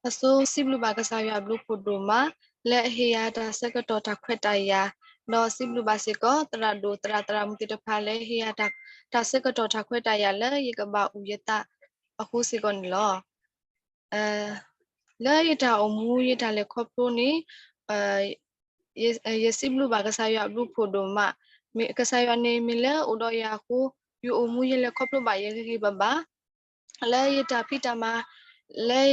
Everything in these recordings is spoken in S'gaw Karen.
အဆိစံးဘျုးဘၣ်ကစၢ်ယွၤအဘျုးဖှိၣ်ဒိၣ်မး လၢအဟ့ၣ်ယၤတၢ်ဆၢကတီၢ်တၢ်ခွဲးတၢ်ယာ်, ဒီးစံးဘျုးဘၣ်စ့ၢ်ကီး သရၣ်ဒိၣ်သရၣ်သရၣ်မုၣ်သ့ၣ်တဖၣ် လၢဟ့ၣ်ယၤတၢ်ဆၢကတီၢ်တၢ်ခွဲးတၢ်ယာ်လၢယကဘၣ်အိၣ်ယသးအဃိစ့ၢ်ကီးန့ၣ်လီၤ. လၢယတၢ်အိၣ်မူယတၢ်လဲၤခီဖျိန့ၣ် ယစံးဘျုးဘၣ်ကစၢ်ယွၤအဘျုးဖှိၣ်ဒိၣ်မး, ကစၢ်ယွၤန့ၣ်မ့ၢ်လၢအိၣ်ဒီးယၤအဃိ ယအိၣ်မူယလဲၤခီဖျိဘၣ်ယဂ့ၤဂ့ၤဘၣ်ဘၣ်, လၢယတၢ်ဖံးတၢ်မၤ လၢ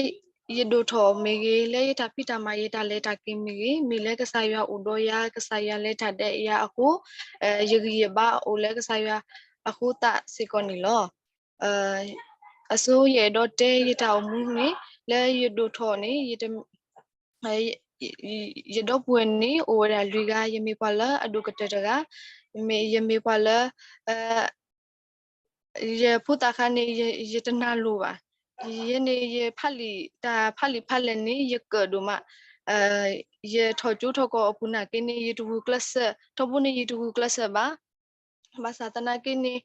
ယဒိၣ်ထီၣ်မ့ၢ်ဂ့ၤ, လၢယတၢ်ဖံးတၢ်မၤယတၢ်လဲၤတၢ်က့ၤမ့ၢ်ဂ့ၤ, မ့ၢ်လၢကစၢ်ယွၤအိၣ်ဒီးယၤ ကစၢ်ယွၤလဲၤတၢ်ဒီးယၤအဃိ ယဂံၢ်ယဘါအိၣ်လၢကစၢ်ယွၤအဃိသးစ့ၢ်ကီးန့ၣ်လီၤ. အဆိယအဲၣ်ဒိးတဲယတၢ်အိၣ်မူန့ၣ် လၢယဒိၣ်ထီၣ်န့ၣ် ယဒီပုၢ်ဝဲၢ်န့ၣ်အိၣ်ဝဲဒၣ်လွံၢ်ဂၤ, ယမ့ၢ်ပှၤလၢအဒိၣ်ကတၢၢ်တဂၤ, ယမ့ၢ်ပှၤလၢ ယဖိသၣ်ခါန့ၣ် ယတနၢ်လိၤဘၣ်. ယဲန့ၣ် ယဖးလံာ် တၢ်ဖးလံာ်ဖးလဲၢ်န့ၣ် ယကၢၣ်ဒိၣ်မး, ယထီၣ်ကၠိထီၣ်ကီၢ်အပူၤနာ်က့န့ၣ် ယတဂုာ်ကျဲးစၢး, ထီဘိန့ၣ် ယတဂုာ်ကျဲးစၢးဘၣ်. ဘၣ်ဆၣ်သနာ်က့န့ၣ်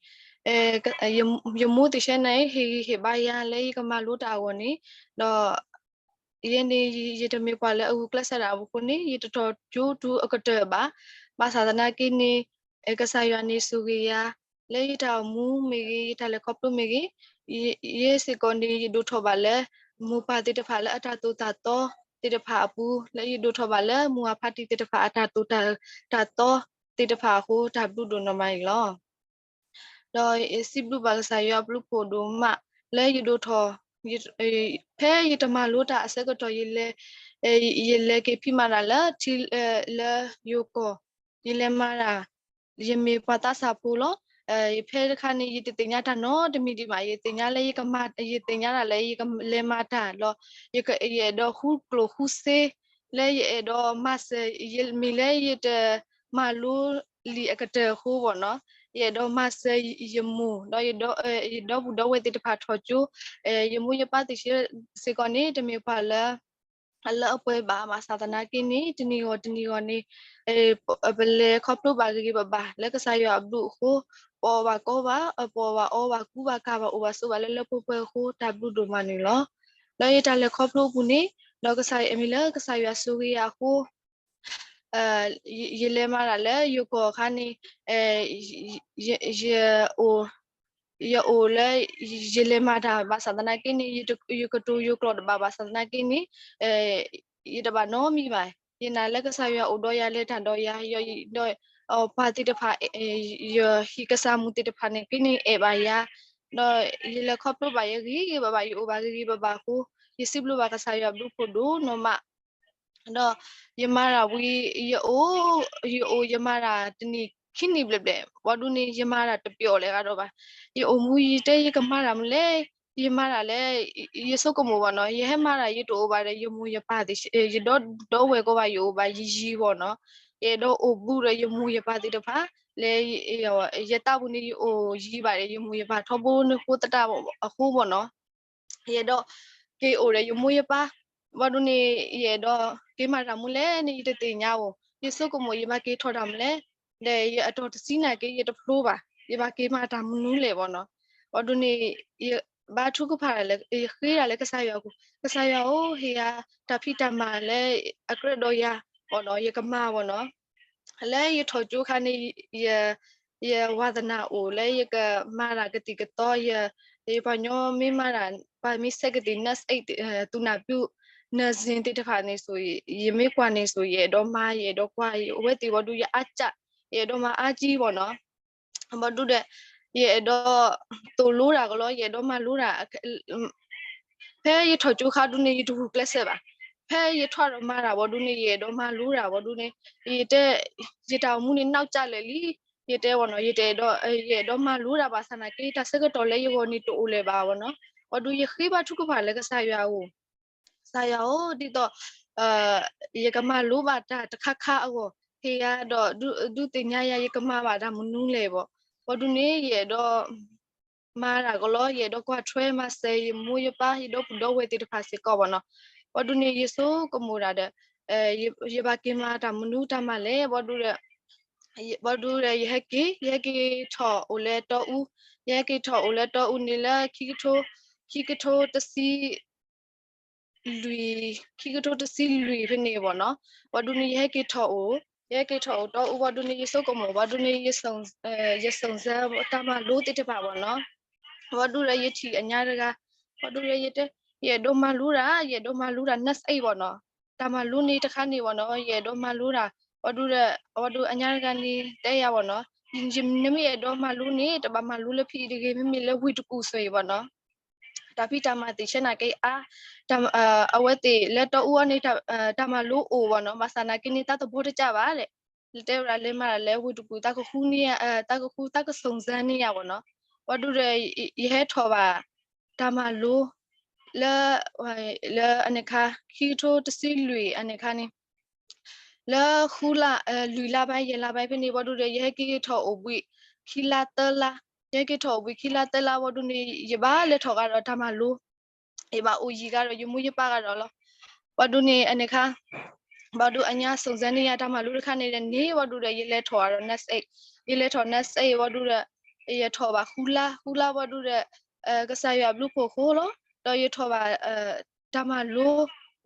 ယမိၢ်သ့ၣ်ဆဲန့ၣ် ဟ့ၣ်ဂံၢ်ဟ့ၣ်ဘါယၤလၢယကမၤလိတၢ်အဂီၢ်န့ၣ်, ဒီး ယဲန့ၣ် ယတမ့ၢ်ပှၤလၢအဂုာ်ကျဲးစၢးတၢ်အဃိန့ၣ် ယတထီၣ်ကၠိတုၤအကတၢၢ်ဘၣ်. ဘၣ်ဆၣ်သနာ်က့န့ၣ် ကစၢ်ယွၤန့ၣ်ဆိၣ်ဂ့ၤယၤ လၢယတၢ်အိၣ်မူမ့ၢ်ဂ့ၤ, ယတၢ်လဲၤခီဖျိမ့ၢ်ဂ့ၤ, ယဲစ့ၢ်ကီးန့ၣ် ယဒိၣ်ထီၣ်ဘၣ်လၢ မိၢ်ပၢ်သ့ၣ်တဖၣ်လၢအတၢ်သိၣ်တၢ်သီသ့ၣ်တဖၣ်အပူၤ, လၢယဒိၣ်ထီၣ်ဘၣ်လၢမိၢ်အဖါတံၢ်သ့ၣ်တဖၣ်အတၢ်သိၣ်တၢ်သီသ့ၣ်တဖၣ်အဃိ တၢ်ဘျုးဒိၣ်နီၢ်မးန့ၣ်လီၤ. ဒီးယစံးဘျုးဘၣ်ကစၢ်ယွၤအဘျုးဖှိၣ်ဒိၣ်မး လၢယဒိၣ်ထီၣ် ဖဲယတမၤလိတၢ်အဆၢကတီၢ် ယလဲၤက့ၤဖံးမၤတၢ်လၢထံ လၢယိၤကီၢ်, ယလဲၤမၤတၢ်, ယမ့ၢ်ပှၤသးစၢ်ဖိလီၤ. ဖဲတခါန့ၣ် ယတသ့ၣ်ညါတၢ်နီတမံၤဒံးဘၣ်, ယသ့ၣ်ညါလၢယကမၤ, ယသ့ၣ်ညါတၢ်လၢယကလဲၤမၤတၢ်လီၤ. ယအဲၣ်ဒိးဃူကျိၣ်ဃူစ့ လၢယအဲၣ်ဒိးမၤစၢၤ မ့ၢ်လၢယတမၤလိလံာ်အကတၢၢ်အဃိဘၣ်နီၤ, ယအဲၣ်ဒိးမၤစၢၤယမိၢ် ဒီးယဒီပုၢ်ဒီဝဲၢ်သ့ၣ်တဖၣ်ထီၣ်ကၠိ, ယမိၢ်ယပၢ်သ့ၣ်စ့ၢ်ကီးန့ၣ် တမ့ၢ်ပှၤလၢ လၢအပှဲၤဘၣ်, ဘၣ်ဆၣ်သနာ်က့န့ၣ် တနံၤဂီၢ်တနံၤဂီၢ်န့ၣ် ပလဲၤခီဖျိဘၣ်ဂ့ၤဂ့ၤဘၣ်ဘၣ် လၢကစၢ်ယွၤအဘျုးအဃိ, ပအီၣ်ဘၣ်ကီဘၣ်, ပအီၣ်ဘၣ်အီဘၣ် ကူဘၣ်ကၤဘၣ် အိၣ်ဘၣ်ဆိးဘၣ်လၢလၢပှဲၤပှဲၤအဃိ တၢ်ဘျုးဒိၣ်မးန့ၣ်လီၤ. လၢယတၢ်လဲၤခီဖျိအပူၤန့ၣ် ဒီးကစၢ်ယွၤမ့ၢ်လၢကစၢ်ယွၤဆိၣ်ဂ့ၤယၤအဃိ ယလဲၤမၤတၢ်လၢယိၤကီၢ်အခါန့ၣ် ယအိၣ်လၢ ယလဲၤမၤတၢ်ဘၣ်ဆၣ်သနာ်က့န့ၣ် ယကတိၤယိၤကျိာ်တဘၣ်ဘၣ်ဆၣ်သနာ်က့န့ၣ် ယတဘၣ်နီတမံၤဘၣ်. ယနာ်လၢကစၢ်ယွၤအိၣ်ဒီးယၤလဲၤတၢ်ဒီးယၤ ဒီးပှၤသ့ၣ်တဖၣ် ယဟံၣ်ကစၢ်မုၣ်သ့ၣ်တဖၣ်န့ၣ်က့န့ၣ် အဲၣ်ဘၣ်ယၤ ဒီးယလဲၤခီဖျိဘၣ်ယဂ့ၤဂ့ၤဘၣ်ဘၣ် ယအိၣ်ဘၣ်ဂ့ၤဂ့ၤဘၣ်ဘၣ်အဃိ ယစံးဘျုးဘၣ်ကစၢ်ယွၤဘျုးဖှိၣ်ဒိၣ်နီၢ်မး ဒီးယမၤတၢ်ဝံၤ ယအိၣ် ယအိၣ်ယမၤတၢ်တနံၣ်ခံနံၣ်ဘျဲၣ်ဘျဲၣ် ဘၣ်ဒုးန့ၣ် ယမၤတၢ်တပျီၣ်လဲၣ်ဂၤဒီးဘၣ်. ယအိၣ်မူယတဲယကမၤတၢ်မနုၤလဲၣ် ယမၤတၢ်လၢ ယဆိကမိၣ်ဘၣ်နီၤ ယဟဲမၤတၢ်ယတအိၣ်ဘၣ်ဒီး ယမိၢ်ယပၢ်သ့ၣ် ယဒီဒီဝဲၢ်ကိးဘၣ် ယအိၣ်ဘၣ်ယံၤယံၤဘၣ်နီၤ ယအဲၣ်ဒိးအိၣ်ဘူးဒီးယမိၢ်ယပၢ်သ့ၣ်တဖၣ် လၢ ယသးပူၤန့ၣ် ယအိၣ်ယံၤဘၣ်ဒီး ယမိၢ်ယပၢ်ထီဘိန့ၣ်ဃိသတးအဃိဘၣ်နီၤ ယအဲၣ်ဒိးက့ၤအိၣ်ဒီးယမိၢ်ယပၢ် ဘၣ်ဒုးန့ၣ် ယအဲၣ်ဒိးက့ၤမၤတၢ်မနုၤလဲၣ်န့ၣ် ယတသ့ၣ်ညါဧိၤ ယဆိကမိၣ် ယဘၣ်က့ၤထီၣ်တၢ်မနုၤလဲၣ် ဒီးယအတီၢ်တဆံနာ်က့ ယတဖျိဘၣ် ယဘၣ်က့ၤမၤတၢ်မနုၤလဲၣ်ဘၣ်နီၤ ဘၣ်ဒုးန့ၣ် ယဘါထုကဖၣ် ယဃ့တၢ်လၢကစၢ်ယွၤအပူၤ ကစၢ်ယွၤဧၢ ဟ့ၣ်ယၤတၢ်ဖံးတၢ်မၤလၢအကြၢးဒီးယၤဘၣ်နီၤ ယကမၤဘၣ်နီၤ လၢယထီၣ်ကၠိခါန့ၣ် ယဝါသနာအိၣ်လၢယကမၤတၢ်ကသံၣ်ကသီ ယပှၤညီမ့ၢ်မၤတၢ် ပှၤမ့ၢ်ဆဲးကသံၣ် nurse aid သူနာပြု nursing သ့ၣ်တဖၣ်န့ၣ်ဆိ ယမ့ၢ်ကွၢ်န့ၣ်ဆိ ယအဲၣ်ဒိးမၤ ယအဲၣ်ဒိးကွၢ် အဝဲသ့ၣ်ဘၣ်ဒုးယအါကၢ် ယအဲၣ်ဒိးမၤအါကံဘၣ်နီၤ ဘၣ်ဒုးဒီး ယအဲၣ်ဒိးသိၣ်လိတၢ်ကလီ ယအဲၣ်ဒိးမၤလိတၢ် ဖဲယထီၣ်ကၠိခါဒုးန့ၣ် ယတဂုာ်ကျဲးစၢးဘၣ် ဖဲယထီၣ်ဒီးမၤတၢ်ဘၣ်ဒုးန့ၣ် ယအဲၣ်ဒိးမၤလိတၢ်ဘၣ်ဒုးန့ၣ် ယတဲ ယတၢ်အိၣ်မူန့ၣ် နောက်ကျ လဲၣ်လံ ယတဲဘၣ်နီၤ ယတအဲၣ်ဒိး ယအဲၣ်ဒိးမၤလိတၢ်ဘၣ်ဆၣ်သနာ်က့ တၢ်ဆၢကတီၢ်လၢယဂီၢ်န့ၣ်တအိၣ်လၢၤဘၣ်ဘၣ်နီၤ ဘၣ်ဒုးယဃ့ဘါထုကဖၣ်လၢကစၢ်ယွၤအဂီၢ် ကစၢ်ယွၤဧၢ ဒ်သိး ယကမၤလိဘၣ်တၢ်တခါခါအဂီၢ် ဟ့ၣ်ယၤဒီး ဒုးသ့ၣ်ညါယၤ ယကမၤဘၣ်တၢ်မနုၤလဲၣ်ဘၣ် ဘၣ်ဒုးန့ၣ် ယအဲၣ်ဒိး မၤတၢ်ကလီ ယအဲၣ်ဒိးကွၢ်ထွဲမၤစၢၤ ယမိၢ်ယပၢ် ယဒီပုၢ်ဒီဝဲၢ်သ့ၣ်တဖၣ်စ့ၢ်ကီးဘၣ်နီၤ ဘၣ်ဒုးန့ၣ် ယဆိကမိၣ်တၢ်ဒီး ယဘၣ်က့ၤမၤတၢ်မနုၤတၢ်မၤလဲၣ် ဘၣ်ဒုးဒီး ဘၣ်ဒုးဒီး ယဟဲက့ၤ ယဟဲက့ၤထီၣ်အိၣ်လၢတီအူ ယဟဲက့ၤထီၣ်အိၣ်လၢတီအူန့ၣ်လၢ ခံကထိ ခံကထိတဆံ လွံၢ်, ခံကထိတဆံလွံၢ်ဖဲန့ၣ်ဘၣ်နီၤ, ဘၣ်ဒူန့ၣ် ယဟဲက့ၤထီၣ်အိၣ်, ယဟဲက့ၤထီၣ်အိၣ်တီအူဘၣ်ဒူန့ၣ် ယဆိကမိၣ်ဘၣ်ဒူန့ၣ် ယ ယစုံစမ်းတၢ်မၤလိသ့ၣ်တဖၣ်ဘၣ်နီၤ, ဘၣ်ဒူဒီးယထံၣ်အညါတဂၤ, ဘၣ်ဒူဒီးယတဲ, ယအဲၣ်ဒိးမၤလိတၢ်, ယအဲၣ်ဒိးမၤလိတၢ် နၢ်စ့ၣ် ဘၣ်နီၤ, တၢ်မၤလိန့ၣ်တခါန့ၣ်ဘၣ်နီၤ ယအဲၣ်ဒိးမၤလိတၢ်, ဘၣ်ဒူဒီး ဘၣ်ဒူအညါတဂၤန့ၣ် တဲယၤဘၣ်နီၤ, နမ့ၢ်အဲၣ်ဒိးမၤလိန့ၣ် တဘၣ်မၤလိလၢဖံအံၤတဂ့ၤ, မ့မ့ၢ်လၢဝ့ၢ်တကူၣ်ဆိၣ်အံၤဘၣ်နီၤ တၢ်ဖံးတၢ်မၤသ့ၣ်ဆဲနၤက့အါ, အဝဲသ့ၣ်လၢတီအူအီၤန့ၣ် တၢ်မၤလိအိၣ်ဘၣ်နီၤ, ဘၣ်ဆၣ်နာ်က့န့ၣ် တၢ်သဘီတကးဘၣ်လဲၣ်, လၢတဲဝဲဒၣ်လၢမၤတၢ်လၢဝ့ၢ်တကူၣ် သးကဃုန့ၢ်, သးကဃု သးကစုံစမ်းန့ၢ်ယၤဘၣ်နီၤ, ဘၣ်ဒူဒီး ယဟဲထီၣ်ဘၣ် တၢ်မၤလိ လၢ လၢအန့ၣ်ခါ ခံကထိတဆံလွံၢ်အန့ၣ်ခါန့ၣ် လၢဃုလါ, လွံၢ်လါဘၣ် ယဲၢ်လါဘၣ်ဖဲန့ၣ် ဘၣ်ဒူဒီး ယဟဲက့ၤထီၣ်အိၣ်ဘှံး ခံလါသၢလါ, ယဟဲက့ၤထီၣ်အိၣ်ဘှံး ခံလါသၢလါ ဘၣ်ဒူန့ၣ် ယဘၣ်လဲၤထီၣ်ကဒီးတၢ်မၤလိ, ယဘၣ်အိၣ်ယံၤကဒီး ယမူယပၢ်ကဒီးလီၤ, ဘၣ်ဒူန့ၣ် အန့ၣ်ခါ ဘၣ်ဒူအညါစုံစမ်းန့ၢ်ယၤတၢ်မၤလိတခါန့ၣ်ဒီးန့ၣ် ဘၣ်ဒူဒီး ယလဲၤထီၣ်ဒီး နၢ်စ့ၣ်, ယလဲၤထီၣ် နၢ်စ့ၣ် ဘၣ်ဒူဒီး ယထီၣ်ဘၣ်ဃုလါ, ဃုလါ ဘၣ်ဒူဒီး ကစၢ်ယွၤဘျုးဖှိၣ်ဃိလီၤ, ဒီးယထီၣ်ဘၣ် တၢ်မၤလိ,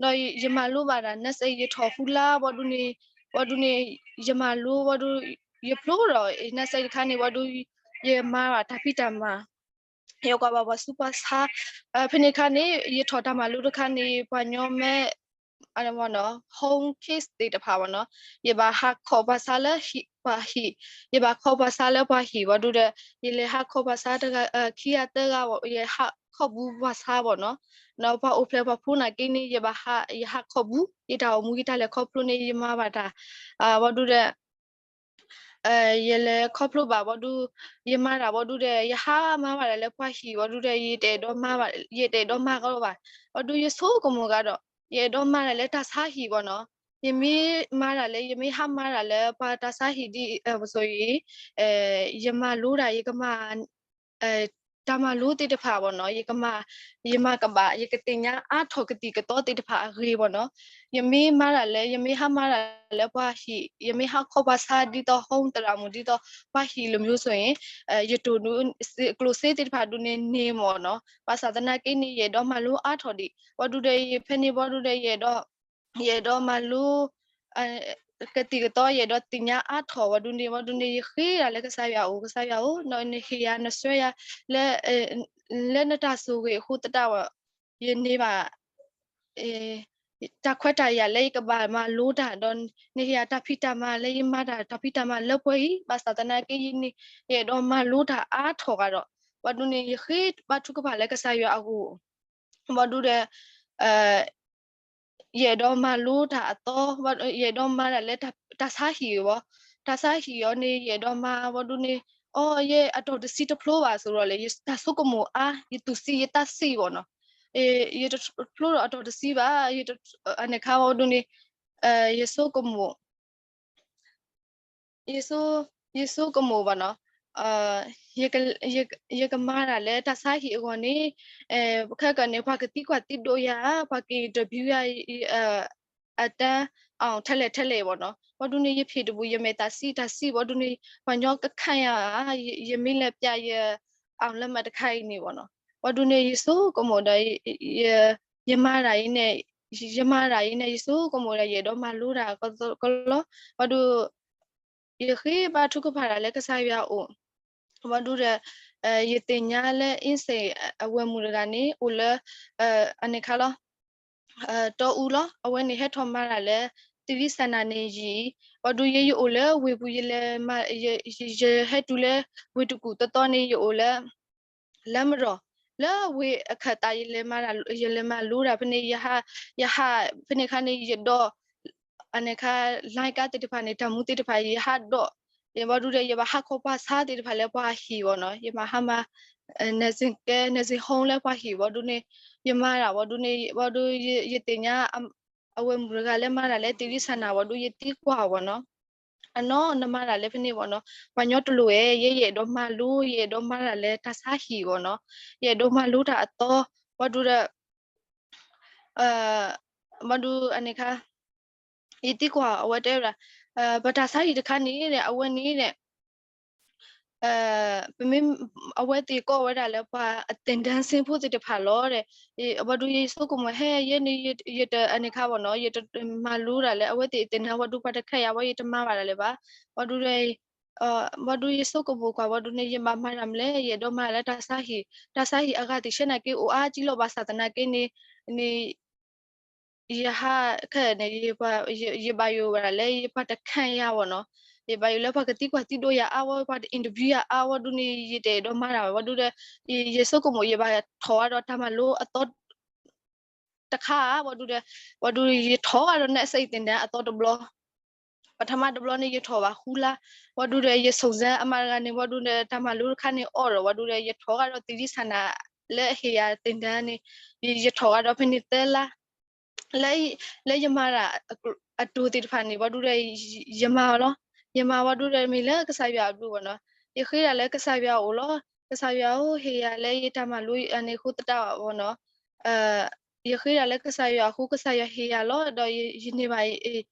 ဒီးယမၤလိဘၣ်တၢ် နၢ်စ့ၣ် ယထီၣ်ဃုလါ ဘၣ်ဒူန့ၣ်, ဘၣ်ဒူန့ၣ် ယမၤလိ ဘၣ်ဒူ ယဖျိဒီး နၢ်စ့ၣ်တခါန့ၣ် ဘၣ်ဒူ ယမၤဘၣ်တၢ်ဖံးတၢ်မၤ ယကွၢ်ဘၣ်ပှၤဆူးပှၤဆါ, ဖဲန့ၣ်ခါန့ၣ် ယထီၣ်တၢ်မၤလိတခါန့ၣ် ပှၤညီမဲ home case သ့ၣ်တဖၣ်ဘၣ်နီၤ, ယဘၣ်ဟးခီၣ်ပှၤဆါလၢပှၤဟံၣ်, ယဘၣ်ခီၣ်ပှၤဆါလၢပှၤဟံၣ် ဘၣ်ဒူဒီး ယလဲၤဟးခီၣ်ပှၤဆါတဂၤ ခံဂၤသၢဂၤ ယဟးခီၣ်ဘူးပှၤဆါဘၣ်နီၤ, ဒီးပှၤအိၣ်ဖျဲၣ်ပှၤဖိနာ်က့န့ၣ် ယဘၣ်ဟး, ယဟးခီၣ်ဘူး ယတၢ်အိၣ်မူ ယတၢ်လဲၤခီဖျိန့ၣ် ယမၤဘၣ်တၢ်, ဘၣ်ဒူဒီး ယလဲၤခီဖျိဘၣ် ဘၣ်ဒူ, ယမၤတၢ် ဘၣ်ဒူဒီး ယဟးမၤဘၣ်တၢ်လၢပှၤဟံၣ် ဘၣ်ဒူဒီး ယတအဲၣ်ဒိးမၤဘၣ်, ယတအဲၣ်ဒိးမၤကီဘၣ်, ဘၣ်ဒူယဆိကမိၣ်ကဒီး ယအဲၣ်ဒိးမၤတၢ်လၢတၢ်ဆါဟံၣ်ဘၣ်နီၤ, ယမ့ၢ်မၤတၢ်လၢ ယမ့ၢ်ဟးမၤတၢ်လၢပှၤတၢ်ဆါဟံၣ်ဒ်အံၤ ပစိၤအံၤ ယမၤလိတၢ် ယကမၤ တၢ်မၤလိသ့ၣ်တဖၣ်ဘၣ်နီၤ, ယကမၤ, ယမၤကဘၣ် ယကသ့ၣ်ညါအါထီၣ်ကသံၣ်ကသီသ့ၣ်တဖၣ်အဂ့ၢ်ဘၣ်နီၤ, ယမ့ၢ်မၤတၢ်လၢ ယမ့ၢ်ဟးမၤတၢ်လၢပှၤဟံၣ်, ယမ့ၢ်ဟးခီပှၤဆါဒ်သိး home သရၣ်မုၣ် ဒ်သိးပှၤဟံၣ်လၢမ့ၢ်စိၤအံၤ ယတိၢ်နီၣ်ကျိၣ်စ့သ့ၣ်တဖၣ်ဒ်န့ၣ်န့ၣ်မ့ၢ်နီၤ, ဘၣ်ဆၣ်သနာ်က့န့ၣ် ယအဲၣ်ဒိးမၤလိအါထီၣ်ဒံး ဘၣ်ဒူဒီး ဖဲန့ၣ်ဘၣ်ဒူဒီး ယအဲၣ်ဒိး ယအဲၣ်ဒိးမၤလိ ကသံၣ်ကသီ ယအဲၣ်ဒိးသ့ၣ်ညါအါထီၣ် ဘၣ်ဒူန့ၣ် ဘၣ်ဒူန့ၣ် ယဃ့တၢ်လၢကစၢ်ယွၤအအိၣ် ကစၢ်ယွၤဧၢ, နဟ့ၣ်ယၤနဆှၢယၤ လၢနတၢ်ဆိၣ်ဂ့ၤအဃိသတးဒီး ယန့ၢ်ဘၣ် တၢ်ခွဲးတၢ်ယာ်လၢယကဘၣ်မၤလိတၢ်ဒီး နဟ့ၣ်ယၤတၢ်ဖံးတၢ်မၤလၢယမၤတၢ် တၢ်ဖံးတၢ်မၤလၢပှဲၤအံၤ ဘၣ်ဆၣ်သနာ်က့ယန့ၣ် ယအဲၣ်ဒိးမၤလိတၢ်အါထီၣ်ဂ့ၤဒီး ဘၣ်ဒူန့ၣ် ယဃ့ဘါထုကဖၣ်လၢကစၢ်ယွၤအအိၣ် ဘၣ်ဒူဒီး ယအဲၣ်ဒိးမၤလိတၢ်အသီ, ယအဲၣ်ဒိးမၤတၢ်လၢတၢ်ဆါဟံၣ်အဂီၢ်, တၢ်ဆါဟံၣ်အီၤန့ၣ် ယအဲၣ်ဒိးမၤ ဘၣ်ဒူန့ၣ် အီယဲအတီၢ်တဆံတဖျိဘၣ်အသိးဒီး ယတၢ်ဆိကမိၣ်အါ ယသူၣ်ဆံးယသးဆံးဘၣ်နီၤ, ယတဖျိဒီးအတီၢ်တဆံဘၣ်, အန့ၣ်ခါဘၣ်ဒူန့ၣ် ယဆိကမိၣ် ယဆိကမိၣ်ဘၣ်နီၤ, ယကမၤတၢ်လၢတၢ်ဆါဟံၣ်အဂီၢ်န့ၣ် ခဲကနံၣ်န့ၣ် ပှၤကသံကွၢ်သံဒိးယၤ ပှၤက့ၤ interview ယၤ အတၢ်အီၣ်ထဲလဲၣ်ထဲလဲၣ်ဘၣ်နီၤ, ဘၣ်ဒူန့ၣ် ယဖံးတဘူး ယမဲာ်သးဆံးတၢ်ဆံး ဘၣ်ဒူန့ၣ် ပှၤညီကခါယၤ ယမ့ၢ်လဲၤပျးယ အောင်လက်မှတ် တခါအံၤန့ၣ်ဘၣ်နီၤ, ဘၣ်ဒူန့ၣ် ယဆိကမိၣ်ဒီး ယမၤတၢ်အံၤန့ၣ် ယမၤတၢ်အံၤန့ၣ် ယဆိကမိၣ်ဒီး ယအဲၣ်ဒိးမၤလိတၢ်ကလီ, ဘၣ်ဒူ ယဃ့ဘါထုကဖၣ်တၢ်လၢကစၢ်ယွၤအအိၣ်, ဘၣ်ဒူဒီး ယသ့ၣ်ညါလၢ အ့စ့ၣ် အဝဲၢ်မုၣ်တဂၤန့ၣ် အိၣ်လၢ အန့ၣ်ခါလီၤ တီအူလီၤ, အဝဲန့ၣ်ဟဲထီၣ်မၤတၢ်လၢ သီရိဆန္ဒ န့ၣ်ယံၤ, ဘၣ်ဒူယဲယအိၣ်လၢဝ့ၢ်ပူၤ ယဟဲတုၤလၢ ဝ့ၢ်တကူၣ်သီသီန့ၣ် ယအိၣ်လၢ လၢမရီၢ် လၢဝ့ၢ်အခၢၣ်သး ယလဲၤမၤလိတၢ်ဖဲန့ၣ် ယဟး ယဟး ဖဲန့ၣ်ခါန့ၣ် ယဒိး အန့ၣ်ခါ လိုင်းကား သ့ၣ်တဖၣ်န့ၣ် တၢ်မူသ့ၣ်တဖၣ် ယဟးဒိး ယဘၣ်ဒူဒီး ယဘၣ်ဟးခီပှၤဆါသ့ၣ်တဖၣ်လၢပှၤဟံၣ်ဘၣ်နီၤ, ယဘၣ်ဟးမၤ nursing care nursing home လၢပှၤဟံၣ်ဘၣ်ဒူန့ၣ် ယမၤတၢ်ဘၣ်ဒူန့ၣ် ဘၣ်ဒူ ယသ့ၣ်ညါ အဝဲၢ်မုၣ်တဂၤလၢမၤတၢ်လၢ သီရိဆန္ဒ ဘၣ်ဒူ ယသံကွၢ်အီၤဘၣ်နီၤ, အနီၢ်နမၤတၢ်လၢဖဲန့ၣ်ဘၣ်နီၤ, ပှၤညီတလိၣ်ဝဲ ယဲယအဲၣ်ဒိးမၤလိ ယအဲၣ်ဒိးမၤတၢ်လၢတၢ်ဆါဟံၣ်ဘၣ်နီၤ, ယအဲၣ်ဒိးမၤလိတၢ်အသီ ဘၣ်ဒူဒီး ဘၣ်ဒူအန့ၣ်ခါ ယသံကွၢ်အဝဲတဲဝဲဒၣ် ပတၢ်ဆါဟံၣ်တခါန့ၣ် အဝဲန့ၣ် ပမ့ၢ် အဝဲသ့ၣ်ကိးဝဲဒၣ်လၢပှၤအသ့ၣ်ဒၢစ့ဖိသ့ၣ်တဖၣ်လီၤဒီး ဘၣ်ဒုးယဆိကမိၣ်ဟဲယဲန့ၣ် ယတအန့ၣ်ခါဘၣ်နီၤ ယတမၤလိတၢ်လၢအဝဲသ့ၣ်အသ့ၣ်ဒၢဝံၤဒုး ပှၤတခါယၤဝဲ ယတမၤဘၣ်ဒၣ်လၢၤဘၣ်. ဘၣ်ဒုးဒီး ဘၣ်ဒုးယဆိကမိၣ်ကွၢ်ဝံၤဒုးန့ၣ် ယဘၣ်မၤတၢ်မနုၤလဲၣ် ယအဲၣ်ဒိးမၤလၢတၢ်ဆါဟံၣ် တၢ်ဆါဟံၣ်အဂၤသ့ၣ်ဆဲနာ်က့န့ၣ် န့ၣ် ယဟးခဲန့ၣ် ယဘၣ်ယိၣ်ဝဲဒၣ်လၢယပှၤတခါယၤဘၣ်နီၤ ယဘၣ်ယိၣ်လၢပှၤကသံကွၢ်သံဒိးယၤအါဝဲ ပှၤတ interview ယၤအါဝဲဒုးန့ၣ် ယတအဲၣ်ဒိးမၤတၢ်ဘၣ် ဘၣ်ဒုးဒီး ယဆိကမိၣ်ယဘၣ်ထီၣ်ဝဲဒီးတၢ်မၤလိအသီ တခါ ဘၣ်ဒုးဒီး ဘၣ်ဒုးယထီၣ်ဝဲဒီး နအစံသ့ၣ်ဒၢအသီတဘျီ ပထမတဘျီန့ၣ် ယထီၣ်ဘၣ်ဃုလါ ဘၣ်ဒုးဒီး ယဆိၣ်စဲအမၤတဂၤန့ၣ် ဘၣ်ဒုးဒီး တၢ်မၤလိတခါန့ၣ်အီၣ်ဒီး ဘၣ်ဒုးဒီး ယထီၣ်ဃာ်ဒီးသံဒံးဆန္ဒ လၢအဟ့ၣ်ယၤသ့ၣ်ဒၢန့ၣ် ယထီၣ်ဃာ်ဒီးဖဲန့ၣ်သၢလါ လၢယမၤတၢ်အတိၢ်သ့ၣ်တဖၣ်န့ၣ် ဘၣ်ဒုးဒီး ယမၤအီၤလီၤ. ယမၤဘၣ်ဒုးဒီး မ့ၢ်လၢကစၢ်ယွၤအဘျုးဘၣ်နီၤ ယဃ့ဒၣ်လၢကစၢ်ယွၤအအိၣ်လီၤ. ကစၢ်ယွၤဧၢ ဟ့ၣ်ယၤလၢယတၢ်မၤလိအန့ၣ်အဃိသတးဘၣ်နီၤ ယဃ့ဒၣ်လၢကစၢ်ယွၤအဃိ ကစၢ်ယွၤဟ့ၣ်ယၤလီၤ ဒီးယန့ၢ်ဘၣ်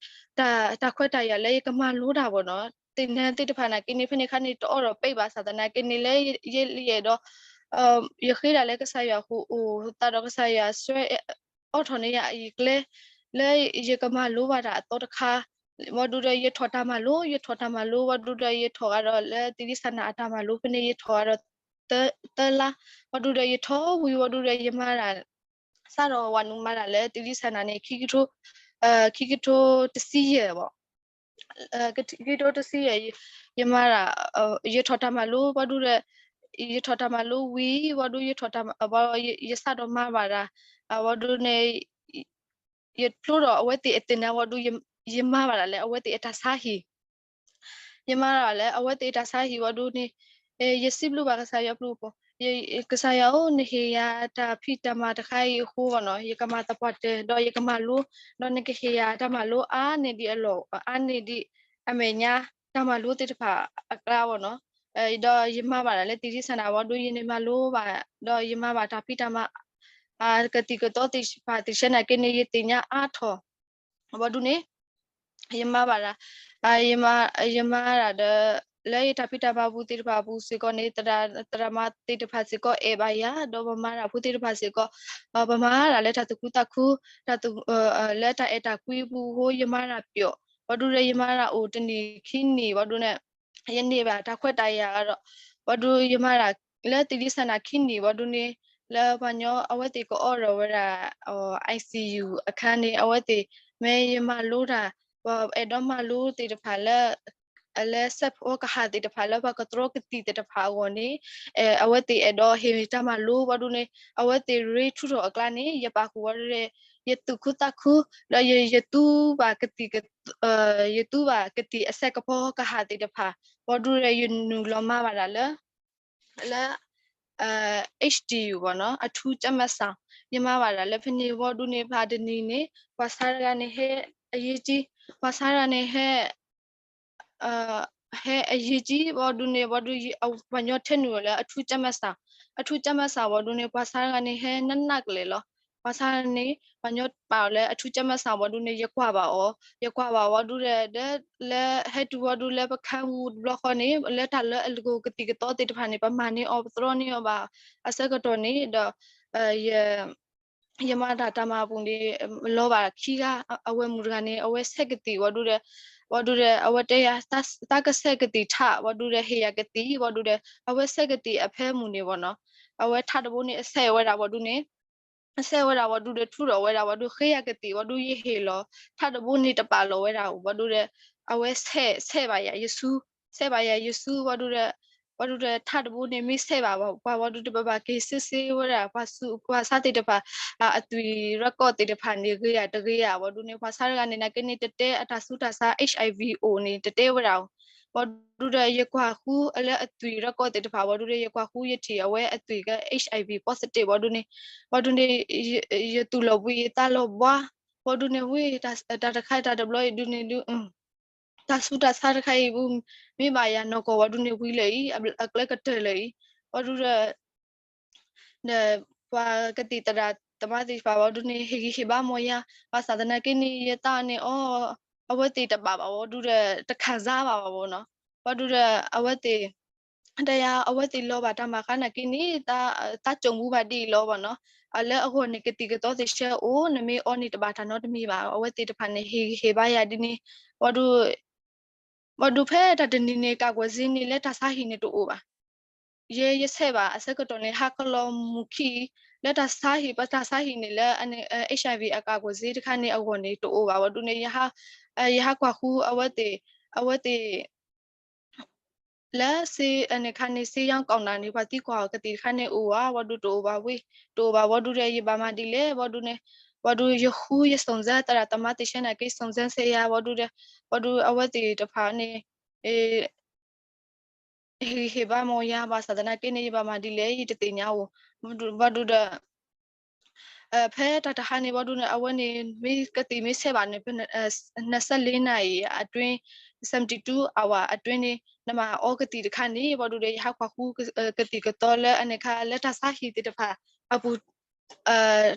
တၢ်ခွဲးတၢ်ယာ်လၢယကမၤလိတၢ်ဘၣ်နီၤ သ့ၣ်ဒၢသ့ၣ်တဖၣ်နာ်က့န့ၣ် ဖဲန့ၣ်အခါန့ၣ် တအီၣ်ဒီးပ့းဘၣ်ဆၣ်သနာ်က့န့ၣ် လၢယအဲၣ်ဒိး ယဃ့ဒၣ်လၢကစၢ်ယွၤအဃိ အိၣ်သတးဒီးကစၢ်ယွၤဆှၢ အိးထီၣ်န့ၢ်ယၤအယံၤအကျဲ လၢယကမၤလိဘၣ်တၢ်အသီတခါ ဘၣ်ဒုးဒီး ယထီၣ်တၢ်မၤလိ ယထီၣ်တၢ်မၤလိ ဘၣ်ဒုးဒီး ယထီၣ်ဃာ်ဒီးလၢသံဒံးဆန္ဒအတၢ်မၤလိဖဲန့ၣ် ယထီၣ်ဃာ်ဒီး သၢလါ ဘၣ်ဒုးဒီး ယထီၣ်ဝံၤဘၣ်ဒုးဒီး ယမၤတၢ် စးထီၣ်ဝၤနုာ်မၤတၢ်လၢသံဒံးဆန္ဒန့ၣ် ခံကထိ ခံကထိတဆံယဲၢ်ဘၣ် ခံကထိတဆံယဲၢ် ယမၤတၢ် ယထီၣ်တၢ်မၤလိ ဘၣ်ဒုးဒီး ယထီၣ်တၢ်မၤလိဝံၤ ဘၣ်ဒုး ယထီၣ်တၢ် ယစးထီၣ်မၤဘၣ်တၢ် ဘၣ်ဒုးန့ၣ် ယဖျိထီၣ်အဝဲသ့ၣ်အသ့ၣ်နၢ်ဘၣ်ဒုး ယမၤဘၣ်ဒၣ်လၢအဝဲသ့ၣ်အတၢ်ဆါဟံၣ် ယမၤဘၣ်လၢအဝဲသ့ၣ်အတၢ်ဆါဟံၣ်ဘၣ်ဒုးန့ၣ် ယစံးဘျုးဘၣ်ကစၢ်ယွၤပျုၤပီၤ ကစၢ်ယွၤဧၢ နဟ့ၣ်ယၤတၢ်ဖံးတၢ်မၤတခါအံၤအဃိဘၣ်နီၤ ယကမၤသပှၢ်တၢၢ် ဒီးယကမၤလိ ဒီးနကဟ့ၣ်ယၤတၢ်မၤလိအါန့ၢ်ဒံးအလီၢ် အါန့ၢ်ဒံးအမဲာ်ညါ တၢ်မၤလိသ့ၣ်တဖၣ်အကျါဘၣ်နီၤ ဒီးယမၤဘၣ်ဒၣ်လၢသံဒံးဆန္ဒဘၣ်ဒုး ယန့ၣ်မၤလိဘၣ် ဒီးယမၤဘၣ်တၢ်ဖံးတၢ်မၤ ကသံၣ်ကသီသ့ၣ်တဖၣ်သ့ၣ်ဆဲနာ်က့န့ၣ် ယသ့ၣ်ညါအါထီၣ် ဘၣ်ဒုးန့ၣ် ယမၤဘၣ်တၢ် ယမၤတၢ်ဒီး လၢယတၢ်ဖံးတၢ်မၤပူၤသ့ၣ်တဖၣ်အပူၤစ့ၢ်ကီးန့ၣ် သရၣ်မုၣ်သ့ၣ်တဖၣ်စ့ၢ်ကီးအဲၣ်ဘၣ်ယၤ ဒီးပမၤတၢ်ဖိသ့ၣ်တဖၣ်စ့ၢ်ကီး ပမၤတၢ်လၢတၢ်သူၣ်ခုသးခု လၢတၢ်အဲၣ်တၢ်ကွံအပူၤအဃိ ယမၤတၢ်ပျီ ဘၣ်ဒုးဒီး ယမၤတၢ်အိၣ်တနံၣ်ခံနံၣ်ဘၣ်ဒုးန့ၣ် ယန့ၢ်ဘၣ်တၢ်ခွဲးတၢ်ယာ်ဒီး ဘၣ်ဒုးယမၤတၢ်လၢသံဒံးဆန္ဒခံနံၣ်ဘၣ်ဒုးန့ၣ် လၢပှၤကညီအဝဲသ့ၣ်ကအီၣ်ဒီးဝဲဒၣ် ICU အခါန့ၣ် အဝဲသ့ၣ် မ့ၢ်ယမၤလိတၢ် ပှၤအဲၣ်ဒိးမၤလိသ့ၣ်တဖၣ်လၢ လၢစဲးဖိကဟၣ်သ့ၣ်တဖၣ်လၢ ပှၤကတြီကသံၣ်သ့ၣ်တဖၣ်အဂီၢ်န့ၣ် အဝဲသ့ၣ်အဲၣ်ဒိးဟ့ၣ်တၢ်မၤလိဘၣ်ဒုးန့ၣ် အဝဲသ့ၣ်ရ့ထူထီၣ်အကျါန့ၣ် ယပာ်ဃုာ်ဝဲဒၣ် ယသူၣ်ခုသးခု ဒီးယသူဘၣ်ကသံၣ် ယသူဘၣ်ကသံၣ်အစဲးကပီၤကဟၣ်သ့ၣ်တဖၣ် ဘၣ်ဒုးဒီး ယနုာ်လီၤမၤဘၣ်ဒၣ်လၢ လၢ HTU ဘၣ်နီၤ အထူးကျန်းမာဆောင် ယမၤဘၣ်ဒၣ်လၢဖဲန့ၣ်ဘၣ်ဒုးန့ၣ် ဖဲတနံၤန့ၣ် ပှၤဆါတဂၤန့ၣ်ဟဲအရေးကြီး ပှၤဆါတဂၤန့ၣ်ဟဲ ဟဲအရေးကြီးဘၣ်ဒုးန့ၣ် ဘၣ်ဒုး ပှၤကညီထဲနုာ်အီၤလၢ အထူးကျန်းမာဆောင် အထူးကျန်းမာဆောင် ဘၣ်ဒုးန့ၣ် ပှၤဆါတဂၤန့ၣ်ဟဲနးနးကလဲာ်လီၤ. ပှၤဆါန့ၣ် ပှၤကညီပာ်အီၤလၢ အထူးကျန်းမာဆောင် ဘၣ်ဒုးန့ၣ် ယကွၢ်ဘၣ်အီၤ ယကွၢ်ဘၣ်ဘၣ်ဒုးဒီး လၢဟဲတုၤဘၣ်ဒုးလၢပခါပူၤတဘျီဃီန့ၣ် လၢတၢ်လၢအလၢကသံၣ်ကသီသ့ၣ်တဖၣ်န့ၣ် ပမၤန့ၢ်အီၤ ပသြီန့ၢ်အီၤဘၣ် အဆၢကတီၢ်န့ၣ်ဒီး ယမၤတၢ်တၢ်မၤအပူၤန့ၣ် လီၤဘၣ်ခံဂၤ အဝဲမုၣ်တဂၤန့ၣ် အဝဲဆဲးကသံၣ်ဘၣ်ဒုးဒီး ဘၣ်ဒုးဒီး အဝဲတဲယၤ သးကဆဲးကသံၣ်ထး ဘၣ်ဒုးဒီးဟ့ၣ်ယၤကသံၣ်ဘၣ်ဒုးဒီး အဝဲဆဲးကသံၣ်အဖၢမုၢ်န့ၣ်ဘၣ်နီၤ အဝဲထးတဘိန့ၣ်အဆဲးဝဲဒၣ်ဘၣ်ဒုးန့ၣ် အဆဲးဝဲဒၣ်ဘၣ်ဒုးဒီးထူထီၣ်ဝဲဒၣ်ဘၣ်ဒုးဃ့ယၤကသံၣ်ဘၣ်ဒုးယဟ့ၣ်လီၤ ထးတဘိန့ၣ်တပာ်လီၤဝဲဒၣ်ဘၣ်ဒုးဒီး အဝဲဆဲး ဆဲးဘၣ်ယၤယစု ဆဲးဘၣ်ယၤယစုဘၣ်ဒုးဒီး ဘၣ်ဒုးဒီးထးတဘိန့ၣ်မ့ၢ်ဆဲးဘၣ်ပှၤဘၣ်ဒုးဒီး ပဘၣ်က့ၤစ့စ့ဝဲဒၣ် ပှၤဆါသ့ၣ်တဖၣ် အသွံၣ် record သ့ၣ်တဖၣ်န့ၣ် ဂ့ၤဧါတဂ့ၤဧါဘၣ်ဒုးန့ၣ် ပှၤဆါတဂၤန့ၣ် နာ်က့န့ၣ် တတဲအတၢ်ဆူးတၢ်ဆါ HIV အိၣ်န့ၣ် တတဲဝဲဒၣ် ဘၣ်ဒုးဒီး ယကွၢ်ဃုလၢအသွံၣ် record သ့ၣ်တဖၣ်ဘၣ်ဒုးဒီး ယကွၢ်ဃုယထံၣ်အဝဲအသွံၣ်က HIV positive ဘၣ်ဒုးန့ၣ် ဘၣ်ဒုးန့ၣ် ယသူၣ်လီၤဘှံးယသးလီၤဘှါ ဘၣ်ဒုးန့ၣ်ဝံၤ တၢ်တခါတၢ်တဘျီအံၤဒုးန့ၣ်ဒုး တၢ်ဆူးတၢ်ဆါတခါအံၤ မ့ၢ်ဘၣ်ယၤနီၢ်ကီၢ်ဘၣ်ဒုးန့ၣ်ဝံၤလၢာ်အံၤ အကျဲကတၢၢ်လၢာ်အံၤ ဘၣ်ဒုးဒီး ဒီးပှၤကသံၣ်သရၣ်သမါသ့ၣ်တဖၣ်ဘၣ်ဒုးန့ၣ် ဟ့ၣ်ဂံၢ်ဟ့ၣ်ဘါမီၢ်ယၤ ဘၣ်ဆၣ်သနာ်က့န့ၣ် ယသးန့ၣ်အီၤ အဝဲသ့ၣ်တဘၣ်ဘၣ်ဘၣ်ဒုးဒီး တခံစားဘၣ်ဘၣ်ဘၣ်နီၤ ဘၣ်ဒုးဒီး အဝဲသ့ၣ် တၢ်ယၤ အဝဲသ့ၣ်လီၤဘၣ်တၢ်မၤဃါနာ်က့န့ၣ် တၢ်ကၠိၣ်မူဘၣ်ဒ်အံၤလီၤဘၣ်နီၤ. လၢအဂီၢ်န့ၣ် ကသံၣ်ကသီသ့ၣ်ဆၢအိၣ် နမ့ၢ်အီန့ၣ်တဘၣ်တၢ်နီတမံၤဘၣ်. အဝဲသ့ၣ်တဖၣ်န့ၣ် ဟ့ၣ်ဂံၢ်ဟ့ၣ်ဘါယၤဒ်န့ၣ် ဝံၤဒီး ဝံၤဒီးဖဲတၢ်တနံၤန့ၣ် ကၢ်ကွဲၢ်စ့န့ၣ် လၢတၢ်ဆါဟံၣ်န့ၣ်တအိၣ်ဘၣ်. ယဲယဆဲးဘၣ် အဆၢကတီၢ်န့ၣ် ဟါခီလီၤမုၢ်ခံ လၢတၢ်ဆါဟံၣ် ပတၢ်ဆါဟံၣ်န့ၣ်လၢ HIV အကၢ်ကွဲၢ်စ့တခါန့ၣ် အဂီၢ်န့ၣ်တအိၣ်ဘၣ်. ဝံၤဒီးန့ၣ် ယဟးကွၢ်ဃု အဝဲသ့ၣ် အဝဲသ့ၣ် လၢ စ့ အခါန့ၣ် စ့ယီၤကီၢ်နၢ်န့ၣ် ပှၤသံကွၢ်အီၤကသံၣ်တခါန့ၣ်အိၣ်ဧါ, ဝံၤဒီးတအိၣ်ဘၣ်ဝံၤ တအိၣ်ဘၣ် ဝံၤဒီး ယဘၣ်မၤဒ်လဲၣ် ဝံၤဒီးန့ၣ် ဝံၤဒီးယဃုယ စုံစမ်း သရၣ်သမါသ့ၣ်ဆၢနာ်က့ စုံစမ်း စ့ယၤ ဝံၤဒီးဒီး ဝံၤဒီးအဝဲသ့ၣ်တဖၣ်န့ၣ် ဟ့ၣ်ဂံၢ်ဟ့ၣ်ဘါမ့ၢ်ယၤ ဘၣ်ဆၣ်သနာ်က့န့ၣ် ယဘၣ်မၤဒ်လဲၣ် ယတသ့ၣ်ညါဧိၤ, ဝံၤဒီး ဖဲတၢ်တဟါန့ၣ် ဝံၤဒီးန့ၣ် အဝဲန့ၣ် မ့ၢ်ကသံၣ်မ့ၢ်ဆဲးဘၣ်န့ၣ် နှစ်ဆယ့်လေးနာရီအတွင်း seventy two hour အတွင်းန့ၣ် နမၤအီကသံၣ်တခါန့ၣ် ဝံၤဒီးဒီး ယဟးကွၢ်ဃုကသံၣ်ကသီလၢအန့ၣ်ခါ လၢတၢ်ဆါဟံၣ်သ့ၣ်တဖၣ်အပူၤ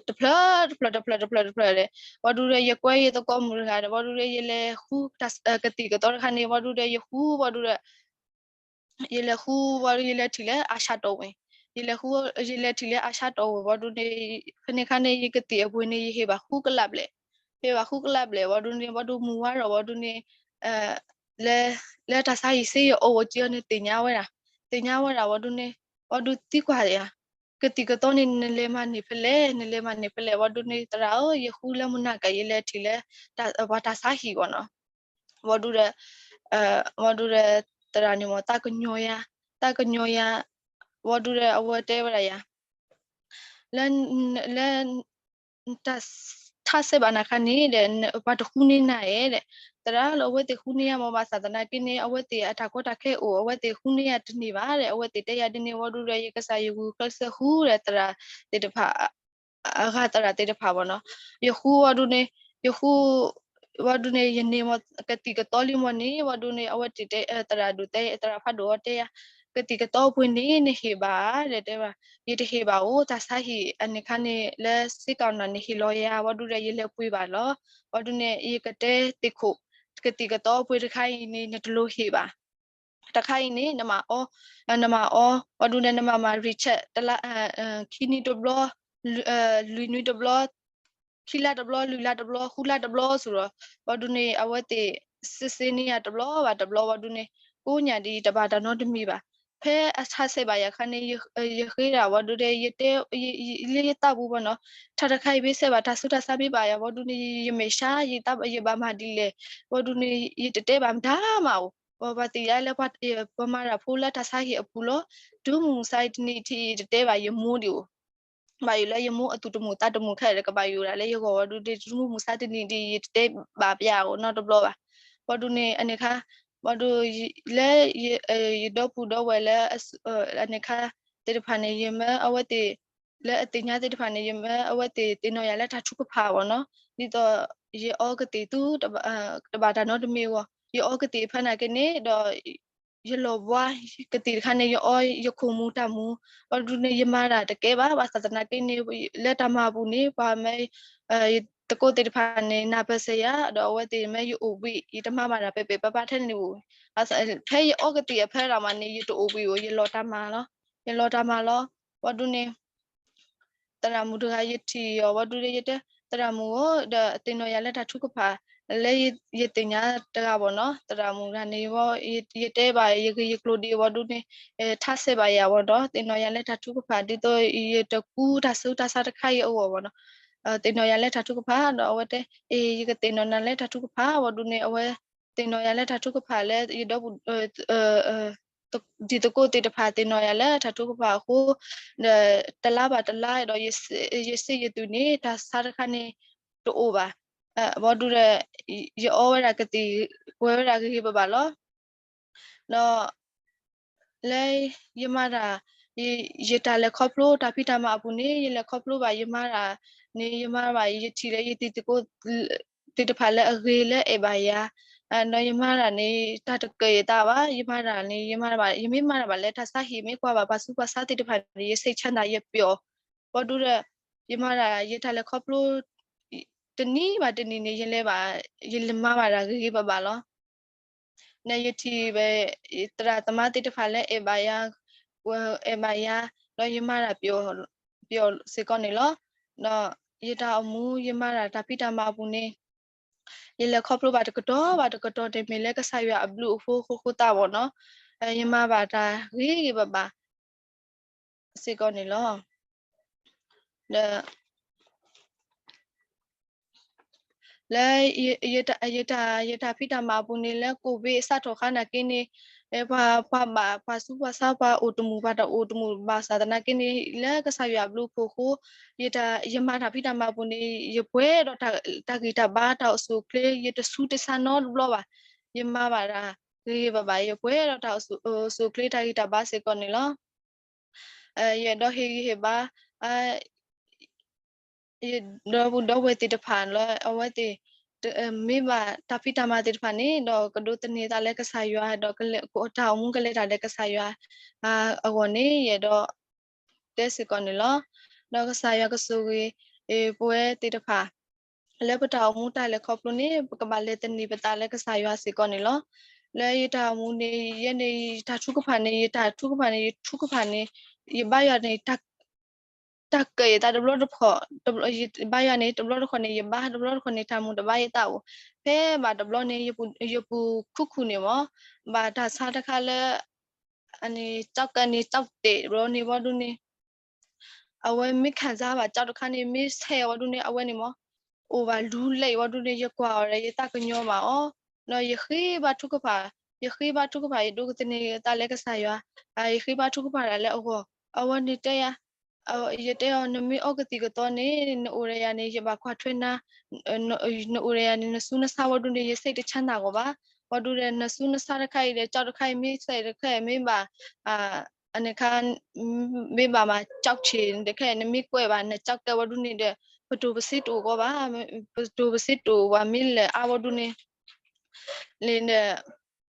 တဖျၢၣ်တဖျၢၣ်တဖျၢၣ်တဖျၢၣ်တဖျၢၣ်ဒီး ဝံၤဒီးဒီး ယကွဲယသကိးမုၣ်တဂၤဒီး ဝံၤဒီးဒီး ယလဲၤဃု ကသံၣ်ကသီတခါန့ၣ် ဝံၤဒီးဒီး ယဃု ဝံၤဒီးဒီး ယလဲၤဃု ဝံၤဒီး ယလဲၤထံၣ်လၢအၤၡါတီၢ်ဝ့ၢ်, ယလဲၤဃု ယလဲၤထံၣ်လၢအၤၡါတီၢ်ဝ့ၢ် ဝံၤဒီးန့ၣ် ဖဲန့ၣ်ခါန့ၣ် ယကသံၣ်အပှ့ၤန့ၣ် ယဟ့ၣ်ဘၣ်ဃုကလးဘျဲၣ်, ဟ့ၣ်ဘၣ်ဃုကလးဘျဲၣ် ဝံၤဒီးန့ၣ် ဝံၤဒီးမုၢ်ဝါထီၣ် ဝံၤဒီးန့ၣ် လၢ လၢတၢ်ဆါဟံၣ်စ့ယအိၣ်ဝဲက့ၤအီၤန့ၣ် သ့ၣ်ညါဝဲဒၣ်, သ့ၣ်ညါဝဲဒၣ် ဝံၤဒီးန့ၣ် ဝံၤဒီးသံကွၢ်ယၤ ကသံၣ်ကသီန့ၣ် နလဲၤမၤန့ၢ်ဖဲလဲၣ် နလဲၤမၤန့ၢ်ဖဲလဲၣ် ဝံၤဒီးန့ၣ် သရၣ်ဧၢ ယဃုလၢမုၢ်နၤကၤ ယလဲၤထံၣ်လၢ ပှၤတၢ်ဆါဟံၣ်ဘၣ်နီၤ, ဝံၤဒီးဒီး ဝံၤဒီးဒီး သရၣ်န့ၣ်မ့ၢ် သးကညီၤယၤ, သးကညီၤယၤ ဝံၤဒီးဒီး အဝဲတဲဝဲဒၣ်ယၤ လၢ လၢ တၢ်ထါစဲဘၣ်နၤခါန့ၣ်ဒီး ပှၤတဃုန့ၢ်နၤဧါဒီး သရၣ်လၢအဝဲသ့ၣ်ဃုန့ၢ်ယၤမ့ၢ် ဘၣ်ဆၣ်သနာ်က့န့ၣ် အဝဲသ့ၣ်အတၢ်ကီတၢ်ခဲအိၣ် အဝဲသ့ၣ်ဃုန့ၢ်ယၤတန့ၢ်ဘၣ်ဒီး အဝဲသ့ၣ်တဲယၤဒ်န့ၣ် ဝံၤဒီးဒီး ယကစၢ်ယဂုာ်ကျဲးစၢးဃုဒီးသရၣ်သ့ၣ်တဖၣ် အဂၤသရၣ်သ့ၣ်တဖၣ်ဘၣ်နီၤ, ယဃုဝံၤဒီးန့ၣ် ယဃု ဝံၤဒီးန့ၣ် ယန့ၢ်မ့ၢ်ကသံၣ်ကသီလံမ့ၢ်န့ၣ် ဝံၤဒီးန့ၣ် အဝဲသ့ၣ်တဲ သရၣ်ဒိၣ်တဲ သရၣ်ဖးဒိၣ်အီၤတဲယၤ ကသံၣ်ကသီပှ့ၤန့ၣ် နဟ့ၣ်ဘၣ်ဒီးတဲဝဲ ယတဟ့ၣ်ဘၣ်ဧိၤ တၢ်ဆါဟံၣ်အန့ၣ်ခါန့ၣ် လၢစ့ကီၢ်နၢ်န့ၣ်ဟ့ၣ်လီၤယၤ ဝံၤဒီးဒီး ယလဲၤပှ့ၤဘၣ်လီၤ, ဝံၤဒီးန့ၣ် ယကတဲသ့ၣ်ခိၣ် ကသံၣ်ကသီပှ့ၤတခါအံၤန့ၣ် နတလိၣ်ဟ့ၣ်ဘၣ် တခါအံၤန့ၣ် နမၤအီ နမၤအီ ဝံၤဒီးန့ၣ် နမၤမၤ recheck တလါ ခံနွံတဘျီ လွံၢ်နွံတဘျီ ခံလါတဘျီ လွံၢ်လါတဘျီ ဃုလါတဘျီစ့ၢ်ဒီး ဝံၤဒီးန့ၣ် အဝဲသ့ၣ် စစ်ဆေး န့ၢ်ယၤတဘျီဘၣ်တဘျီ ဝံၤဒီးန့ၣ် ကိးညါဒ်တဘၣ်တၢ်နီတမံၤဘၣ်, ဖဲအဆါဆဲးဘၣ်ယၤခါန့ၣ် ယဃ့ဒၣ်ဝံၤဒီးဒီး ယတဲ လၢယသးပူၤဘၣ်နီၤ, တၢ်တခါအံၤမ့ၢ်ဆဲးဘၣ် တၢ်ဆူးတၢ်ဆါမ့ၢ်ဘၣ်ယၤ ဝံၤဒီးန့ၣ် ယမဲာ်ဆှး ယဘၣ်မၤဒ်လဲၣ် ဝံၤဒီးန့ၣ် ယတတဲဘၣ်မတၤမးဧိၤ, ပှၤသ့ၣ်ညါလၢ ပှၤမၤတၢ်ဖိလၢတၢ်ဆါဟံၣ်အပူၤလီၤ, တုၤမုၢ်မဆါတနံၤထံး ယတတဲဘၣ်ယမိၢ်ဒံးဧိၤ ဘၣ်ယိၣ်လၢယမိၢ်အသူၣ်တမုာ်သးတမုာ်ခဲလၢာ် ကဘၣ်ယိၣ်ဒၣ်လၢယဂီၢ်ဝံၤဒီး တုၤမုၢ်မဆါတနံၤဒ် ယတတဲဘၣ်ပျးအီၤနီတဘျီဘၣ်, ဝံၤဒီးန့ၣ် အန့ၣ်ခါ ဝံၤဒီး လၢ ယဒီပုၢ်ဒီဝဲၢ်လၢ အန့ၣ်ခါသ့ၣ်တဖၣ်န့ၣ် ယမၢအဝဲသ့ၣ် လၢအသ့ၣ်ညါသ့ၣ်တဖၣ်န့ၣ် ယမၢအဝဲသ့ၣ်သ့ၣ်နီၣ်ယၤလၢတၢ်ထုကဖၣ်ဘၣ်နီၤ, ဒ်သိး ယအီကသံၣ်သု တဘၣ်တၢ်နီတမံၤအဂီၢ် ယအီကသံၣ်ဖဲနာ်က့န့ၣ်ဒီး ယလီၤဘှါ ကသံၣ်တခါန့ၣ် ယအီယခိၣ်မူၤတၢ်မူၤ, ဝံၤဒီးန့ၣ် ယမၤတၢ်တကဲဘၣ် ဘၣ်ဆၣ်သနာ်က့န့ၣ် လၢတၢ်မၤအပူၤန့ၣ် ပှၤမၢ ယသကိးသ့ၣ်တဖၣ်န့ၣ် နၢ်ပၢၢ်ဆၢယၤ ဒီးအဝဲသ့ၣ်မၢယအိၣ်ဘှံး ယတမၤဘၣ်တၢ်ပဲာ်ပဲာ်ပါပါထဲန့ၣ်ဧိၤ, ဖဲယအီကသံၣ်အဖဲဒၣ်မးန့ၣ် ယတအိၣ်ဘှံးဧိၤ ယလီၤတၢ်မၤလီၤ, ယလီၤတၢ်မၤလီၤ, ဝံၤဒီးန့ၣ် သရၣ်မုၣ်တဂၤ ယထံၣ်အီၤဝံၤဒီး ယတဲ သရၣ်မုၣ်ဧၢ ဒီးသ့ၣ်နီၣ်ယၤလၢတၢ်ထုကဖၣ် လၢယသ့ၣ်ညါတဂၤဘၣ်နီၤ, သရၣ်မုၣ်တဂၤန့ၣ် ယတဲဘၣ်ယဂ့ၢ်ယကျိၤဒံးဝံၤဒီးန့ၣ် ထါစဲဘၣ်ယၤဝံၤဒီး သ့ၣ်နီၣ်ယၤလၢတၢ်ထုကဖၣ် ဒ်သိးယတကူတၢ်ဆူးတၢ်ဆါတခါအံၤအဂီၢ်ဘၣ်နီၤ, သ့ၣ်နီၣ်ယၤလၢတၢ်ထုကဖၣ် ဒီးအဝဲတဲ အ့ ယကသ့ၣ်နီၣ်နၤလၢတၢ်ထုကဖၣ်ဝံၤဒီးန့ၣ် အဝဲ သ့ၣ်နီၣ်ယၤလၢတၢ်ထုကဖၣ်လၢ ယဒီပုၢ် ဒ်သကိးသ့ၣ်တဖၣ်သ့ၣ်နီၣ်ယၤလၢတၢ်ထုကဖၣ်အဃိ ဒီးတလါဘၣ်တလါဒီး ယစ့ယတုၤန့ၣ် တၢ်ဆါတခါန့ၣ် တအိၣ်ဘၣ်, ဝံၤဒီး ယအီဝဲဒၣ်ကသံၣ် ကွဲးဝဲဒၣ်ဂ့ၤဂ့ၤဘၣ်ဘၣ်လီၤ, ဒီး လၢ ယမၤတၢ် ယတၢ်လဲၤခီဖျိတၢ်ဖံးတၢ်မၤအပူၤန့ၣ် ယလဲၤခီဖျိဘၣ် ယမၤတၢ်န့ၣ် ယမၤဘၣ် ယထံၣ်လၢယသကိး သ့ၣ်တဖၣ်လၢအဂ့ၤလၢအဲၣ်ဘၣ်ယၤ, ဒီးယမၤတၢ်န့ၣ် တၢ်တကၢၢ်ယသးဘၣ်, ယမၤတၢ်န့ၣ် ယမၤတၢ်ဘၣ် ယမ့ၢ်မၤတၢ်ဘၣ်လၢတၢ်ဆါဟံၣ် မ့ၢ်ကွၢ်ဘၣ်ပှၤဆူးပှၤဆါသ့ၣ်တဖၣ်န့ၣ် ယစိတ်ချမ်းသာ ယပျော်, ဝံၤဒီး ယမၤတၢ် ယတၢ်လဲၤခီဖျိ တနံၤဘၣ်တနံၤန့ၣ် ယလဲၤဘၣ် ယလဲၤမၤဘၣ်တၢ်ဂ့ၤဂ့ၤဘၣ်ဘၣ်လီၤ. နယထံၣ်ဘၣ် သရၣ်သမါသ့ၣ်တဖၣ်လၢအဲၣ်ဘၣ်ယၤ အဲၣ်ဘၣ်ယၤ, ဒီးယမၤတၢ်ပျီၣ်စ့ၢ်ကီးန့ၣ်လီၤ. ဒီးယတၢ်အိၣ်မူ ယမၤတၢ်တၢ်ဖံးတၢ်မၤအပူၤန့ၣ် ယလဲၤခီဖျိဘၣ်တကတီၢ်ဘၣ်တကတီၢ် တမ့ၢ်လၢကစၢ်ယွၤအဘျုးအဖှိၣ်အဃိသတးဘၣ်နီၤ, ယမၤဘၣ်တၢ်ဂ့ၤဂ့ၤဘၣ်ဘၣ်စ့ၢ်ကီးန့ၣ်လီၤ. ဒီး လၢယတၢ်ဖံးတၢ်မၤအပူၤန့ၣ် လၢ COVID အစးထီၣ်အခါနာ်က့န့ၣ် ပှၤ ပှၤဘၣ် ပှၤဆူးပှၤဆါ ပှၤအိၣ်တမုာ် ပှၤတအိၣ်တမုာ်ဘၣ်ဆၣ်သနာ်က့န့ၣ် လၢကစၢ်ယွၤအဘျုးအဖှိၣ်အဃိ ယမၤတၢ်ဖံးတၢ်မၤအပူၤန့ၣ် ယပှဲၤဒီးတၢ်ဂံၢ်တၢ်ဘါ တၢ်အိၣ်ဆူၣ်အိၣ်ချ့ ယတဆူးတဆါနီတဘျီဘၣ်. ယမၤဘၣ်တၢ်ဂ့ၤဂ့ၤဘၣ်ဘၣ် ယပှဲၤဒီးတၢ်အိၣ်ဆူၣ်အိၣ်ချ့ တၢ်ဂံၢ်တၢ်ဘါစ့ၢ်ကီးန့ၣ်လီၤ. ယအဲၣ်ဒိးဟ့ၣ်ဂံၢ်ဟ့ၣ်ဘါ ဒီပုၢ်ဒီဝဲၢ်သ့ၣ်တဖၣ်လၢ အဝဲသ့ၣ် မ့ၢ်ဘၣ်တၢ်ဖံးတၢ်မၤသ့ၣ်တဖၣ်န့ၣ် ဒီးကဒိးသန့ၤသးလၢကစၢ်ယွၤ ဒီးတၢ်အိၣ်မူကလဲၤတၢ်လၢကစၢ်ယွၤ အဂီၢ်န့ၣ် ယအဲၣ်ဒိး တဲစ့ၢ်ကီးန့ၣ်လီၤ. ဒီးကစၢ်ယွၤကဆိၣ်ဂ့ၤ ပဝဲသ့ၣ်တဖၣ် လၢပတၢ်အိၣ်မူတၢ်လဲၤခီဖျိန့ၣ် ပကဘၣ်လဲၤသန့ၤပသးလၢကစၢ်ယွၤစ့ၢ်ကီးန့ၣ်လီၤ. လၢယတၢ်အိၣ်မူန့ၣ် ယဲန့ၣ် ယတၢ်ထုကဖၣ်န့ၣ် ယတၢ်ထုကဖၣ်န့ၣ် ယထုကဖၣ်န့ၣ် ယဘါယွၤန့ၣ် တၢ်ကဲၣ်ယသးတဘျီတခီၣ်, ယဘါယွၤန့ၣ် တဘျီတခီၣ်န့ၣ် ယဘါ တဘျီတခီၣ်န့ၣ် တၢ်မူတဘါယသးအိၣ်, ဖဲဘၣ်တဘျီန့ၣ် ယပူၤခုၣ်ခုၣ်န့ၣ်မ့ၢ် ဘၣ်တၢ်ဆါတခါလၢ အန့ၣ် ကၠီကဲန့ၣ် ကၠီတဲာ်တဘျီန့ၣ်ဝံၤဒုန့ၣ် အဝဲမ့ၢ်ခံစားဘၣ် ကၠီတခါန့ၣ် မ့ၢ်ဆဲးဝံၤဒုန့ၣ် အဝဲန့ၣ်မ့ၢ် အိၣ်ဘၣ်လူၤလဲၣ်ဝံၤဒုန့ၣ် ယကွၢ်အီၤဒီး ယသးကညီၤဘၣ်အီၤ, ဒီးယဃ့ဘါထုကဖၣ်, ယဃ့ဘါထုကဖၣ် ယဒိးကသန့ၤသးလၢကစၢ်ယွၤ, ယဃ့ဘါထုကဖၣ်တၢ်လၢအဂီၢ်, အဝဲန့ၣ်တဲယၤ ယတဲအီၤ နမ့ၢ်အီကသံၣ်ကသီန့ၣ် နအိၣ်ဒီးယၤန့ၣ် ယဘၣ်ကွၢ်ထွဲနၤ, နအိၣ်ဒီးယၤန့ၣ် နဆူးနဆါဝံၤဒုန့ၣ် ယစိတ်တချမ်းသာ ကီးဘၣ်, ဝံၤဒုဒီး နဆူးနဆါတခါအံၤဒီး ကၠီတခါအံၤ မ့ၢ်ဆဲးတခါအံၤ မ့ၢ်ဘၣ် အန့ၣ်ခါ မ့ၢ်ဘၣ်မၤကၠီဆံးတခါ နမ့ၢ်ကွဲးဘၣ် နကၠီကဲဝံၤဒုန့ၣ်ဒီး ပတိၢ်ပစ့တအိၣ်ကီးဘၣ်, ပတိၢ်ပစ့တအိၣ်ဘၣ် မ့ၢ်လဲၤအါဝံၤဒုန့ၣ် လၢ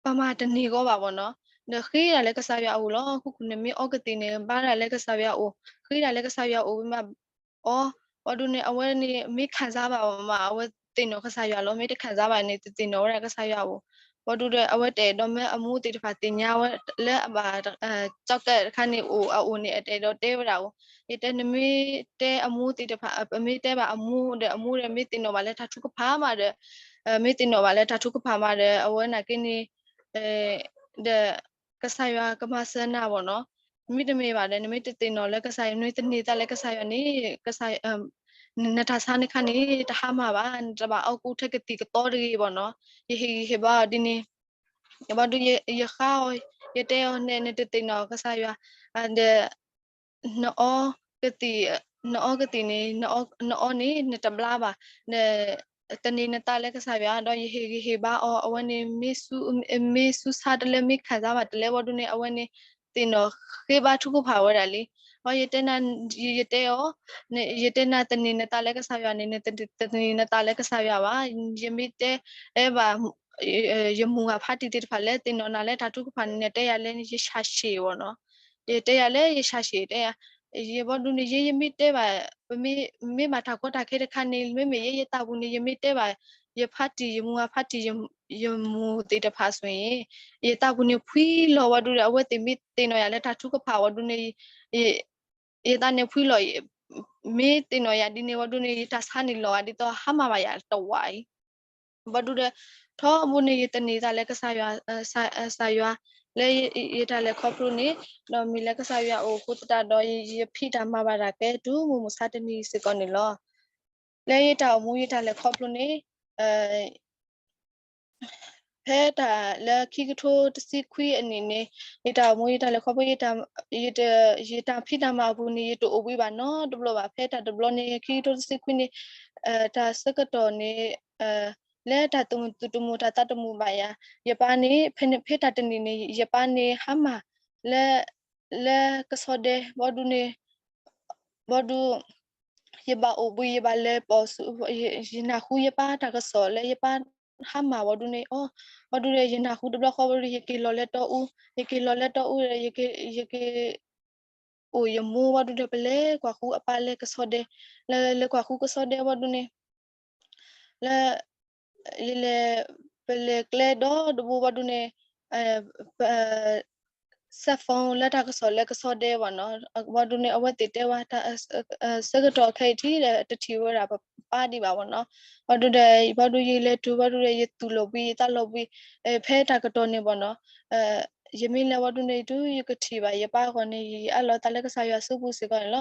ပမၤတန့ၢ်ကီးဘၣ်ဘၣ်နီၤ, ဒီးဃ့တၢ်လၢကစၢ်ယွၤအအိၣ်လီၤ. ဃူဃူန့ၣ်မ့ၢ်အီကသံၣ်န့ၣ် ဘါတၢ်လၢကစၢ်ယွၤအအိၣ်, ဃ့တၢ်လၢကစၢ်ယွၤအအိၣ် မ့ၢ်ဘၣ်အီၤ, ဝံၤဒုန့ၣ် အဝဲန့ၣ် မ့ၢ်ခံစားဘၣ်မး အဝဲသ့ၣ်နီၣ်ကစၢ်ယွၤလီၤ. မ့ၢ်တခံစားဘၣ်န့ၣ် တသ့ၣ်နီၣ်ဝဲဒၣ်ကစၢ်ယွၤအအိၣ်, ဝံၤဒုဒီး အဝဲတအဲၣ်ဒိးမၢအမူသ့ၣ်တဖၣ်သ့ၣ်ညါဝဲလၢအဘၣ် ကၠီကဲတခါန့ၣ်အိၣ် အအိၣ်န့ၣ် အတအဲၣ်ဒိးတဲဝဲဒၣ်အိၣ်, ယတဲနမ့ၢ်တဲအမူသ့ၣ်တဖၣ် ပမ့ၢ်တဲဘၣ်အမူဒီး အမူဒီး မ့ၢ်သ့ၣ်နီၣ်ဘၣ်လၢတၢ်ထုကဖၣ်မးဒီး မ့ၢ်သ့ၣ်နီၣ်ဘၣ်လၢတၢ်ထုကဖၣ်မးဒီး အဝဲနာ်က့န့ၣ် ဒီးကစၢ်ယွၤကမၤစၢၤနၤဘၣ်နီၤ, မ့တမ့ၢ်ဘၣ်ဒီး နမ့ၢ်တသ့ၣ်နီၣ်လၢကစၢ်ယွၤ နမ့ၢ်တန့ၢ်သးလၢကစၢ်ယွၤန့ၣ် ကစၢ် နတၢ်ဆါန့ၣ်ခါန့ၣ် တဟါမၢ်ဘၣ်, နတဘၣ်အီၣ်ကူထဲကသံၣ်ကသီတဂ့ၤဘၣ်နီၤ, ယဟ့ၣ်ဂံၢ်ဟ့ၣ်ဘါအီၤဒ်န့ၣ် ဘၣ်ဒုးယဃါအီၤ, ယတဲအီၤန့ၣ် နတသ့ၣ်နီၣ်ကစၢ်ယွၤ, ဒီး နအီကသံၣ်, နအီကသံၣ်န့ၣ်, နအီန့ၣ် နတဘျါဘၣ်, န တန့ၢ်နသးလၢကစၢ်ယွၤ ဒီးယဟ့ၣ်ဂံၢ်ဟ့ၣ်ဘါအီၤ, အဝဲန့ၣ် မ့ၢ်ဆူးဆါတလၢ မ့ၢ်ခံစားဘၣ်တလၢဝံၤဒုန့ၣ် အဝဲန့ၣ် သ့ၣ်နီၣ်ဃ့ဘါထုကဖၣ်ဝဲဒၣ်လံ. အီ ယတဲနၤ, ယတဲအီၤ, ယတဲနၤတန့ၢ်နသးလၢကစၢ်ယွၤန့ၣ် နတန့ၢ်နသးလၢကစၢ်ယွၤဘၣ်. ယမ့ၢ်တဲဘၣ် ယမိၢ်အဖါတံၢ်သ့ၣ်တဖၣ်လၢသ့ၣ်နီၣ်နၤလၢတၢ်ထုကဖၣ်န့ၣ် နတဲယၤလၢယဆၢ်ရှံးဝဲနီၤ. ယတဲယၤလၢယဆၢ်ရှံးတဲယၤ, ယဘီဒုန့ၣ် ယဲယမ့ၢ်တဲဘၣ်, ပမ့ၢ်မ့ၢ်ဘၣ်တၢ်ကီတၢ်ခဲတခါန့ၣ် မ့မ့ၢ်ယဲယသးပူၤန့ၣ် ယမ့ၢ်တဲဘၣ် ယဖါတံၢ် ယမိၢ်အဖါတံၢ် ယမိၢ်သ့ၣ်တဖၣ်ဆိၣ်အံၤ ယသးပူၤန့ၣ်ဖှံလီၤဝံၤဒုဒီး အဝဲသ့ၣ်မ့ၢ်သ့ၣ်နီၣ်ယၤလၢတၢ်ထုကဖၣ်ဝံၤဒုန့ၣ် ယသးန့ၣ်ဖှံလီၤ, မ့ၢ်သ့ၣ်နီၣ်ယၤဒ်န့ၣ်ဝံၤဒုန့ၣ် ယတၢ်ဆါန့ၣ်လီၤဂာ်ဒ်သိးဟါမၢ်ဘၣ်ယၤတဝးအံၤ ဘၣ်ဒုဒီး ထီဘိန့ၣ် ယတန့ၢ်သးလၢကစၢ်ယွၤ, ကစၢ်ယွၤ လၢယတၢ်လဲၤခီဖျိန့ၣ် ဒီးမ့ၢ်လၢကစၢ်ယွၤအအိၣ်အဃိသတးဒီး ယဖံးတၢ်မၤဘၣ်တၢ်ကဲတုၤမုၢ်မဆါတနံၤစ့ၢ်ကီးန့ၣ်လီၤ. လၢယတၢ်အိၣ်မူယတၢ်လဲၤခီဖျိန့ၣ် ဖဲတၢ်လၢခံကထိတဆံခွံအနံၣ်န့ၣ် ယတၢ်အိၣ်မူယတၢ်လဲၤခီဖျိ ယတၢ်ဖံးတၢ်မၤအပူၤန့ၣ် ယတအိၣ်ဘှံးဘၣ်နီတဘျီဘၣ်. ဖဲတၢ်တဘျီန့ၣ် ခံကထိတဆံခွံန့ၣ် တၢ်ဆၢကတီၢ်န့ၣ် လၢတၢ်သူၣ်တမုာ်တၢ်သးတမုာ်ဘၣ်ယၤ ယပၢ်န့ၣ် ဖဲတၢ်တနံၤန့ၣ် ယပၢ်န့ၣ်ဟါမၢ် လၢ လၢကဆီဒဲ ဘၣ်ဒုန့ၣ် ဘၣ်ဒု ယဘၣ်အိၣ်ဘှံး ယဘၣ်လဲၤပိာ်ဆူ ယနၢ်ဟူယပၢ်တၢ်ကစီၣ်လၢယပၢ်ဟါမၢ်ဝံၤဒုန့ၣ် အိ ဘၣ်ဒုဒီး ယနၢ်ဟူတဘျီဃီဝံၤဒု ယက့ၤလီၤလၢတီအူ, ယက့ၤလီၤလၢတီအူဒီး ယက့ၤ ယက့ၤ အိၣ်ယမိၢ်ဝံၤဒုဒီး ပလဲၤကွၢ်ဃုအပၢ်လၢကဆီဒဲ, လဲၤကွၢ်ဃုကဆီဒဲဝံၤဒုန့ၣ် လၢ ယလဲၤ ပလဲၤကျဲဒီတဘိဝံၤဒုန့ၣ် ပ စ cell phone လၢတၢ်ကစီၣ်လၢကဆီဒဲဘၣ်နီၤ. ဘၣ်ဒုးန့ၣ် အဝဲသ့ၣ်တဲဝဲ ဆၢကတီၢ်ခဲအံၤထံၣ်ဒီး တထံၣ်ဝဲဒၣ်ပပၢ်ဒံးဘၣ်ဘၣ်နီၤ. ဘၣ်ဒုးဒီး ဘၣ်ဒုးယလဲၤတုၤဘၣ်ဒုးဒီး ယသူၣ်လီၤဘှံးယသးလီၤဘှံး ဖဲတၢ်ကတီၢ်န့ၣ်ဘၣ်နီၤ. ယမ့ၢ်လဲၤဘၣ်ဒုးန့ၣ် တုၤယကထံၣ်ဘၣ်ယပၢ်အဂီၢ်န့ၣ် ယအၢၣ်လီၤသးလၢကစၢ်ယွၤစုပူၤစ့ၢ်ကီးန့ၣ်လ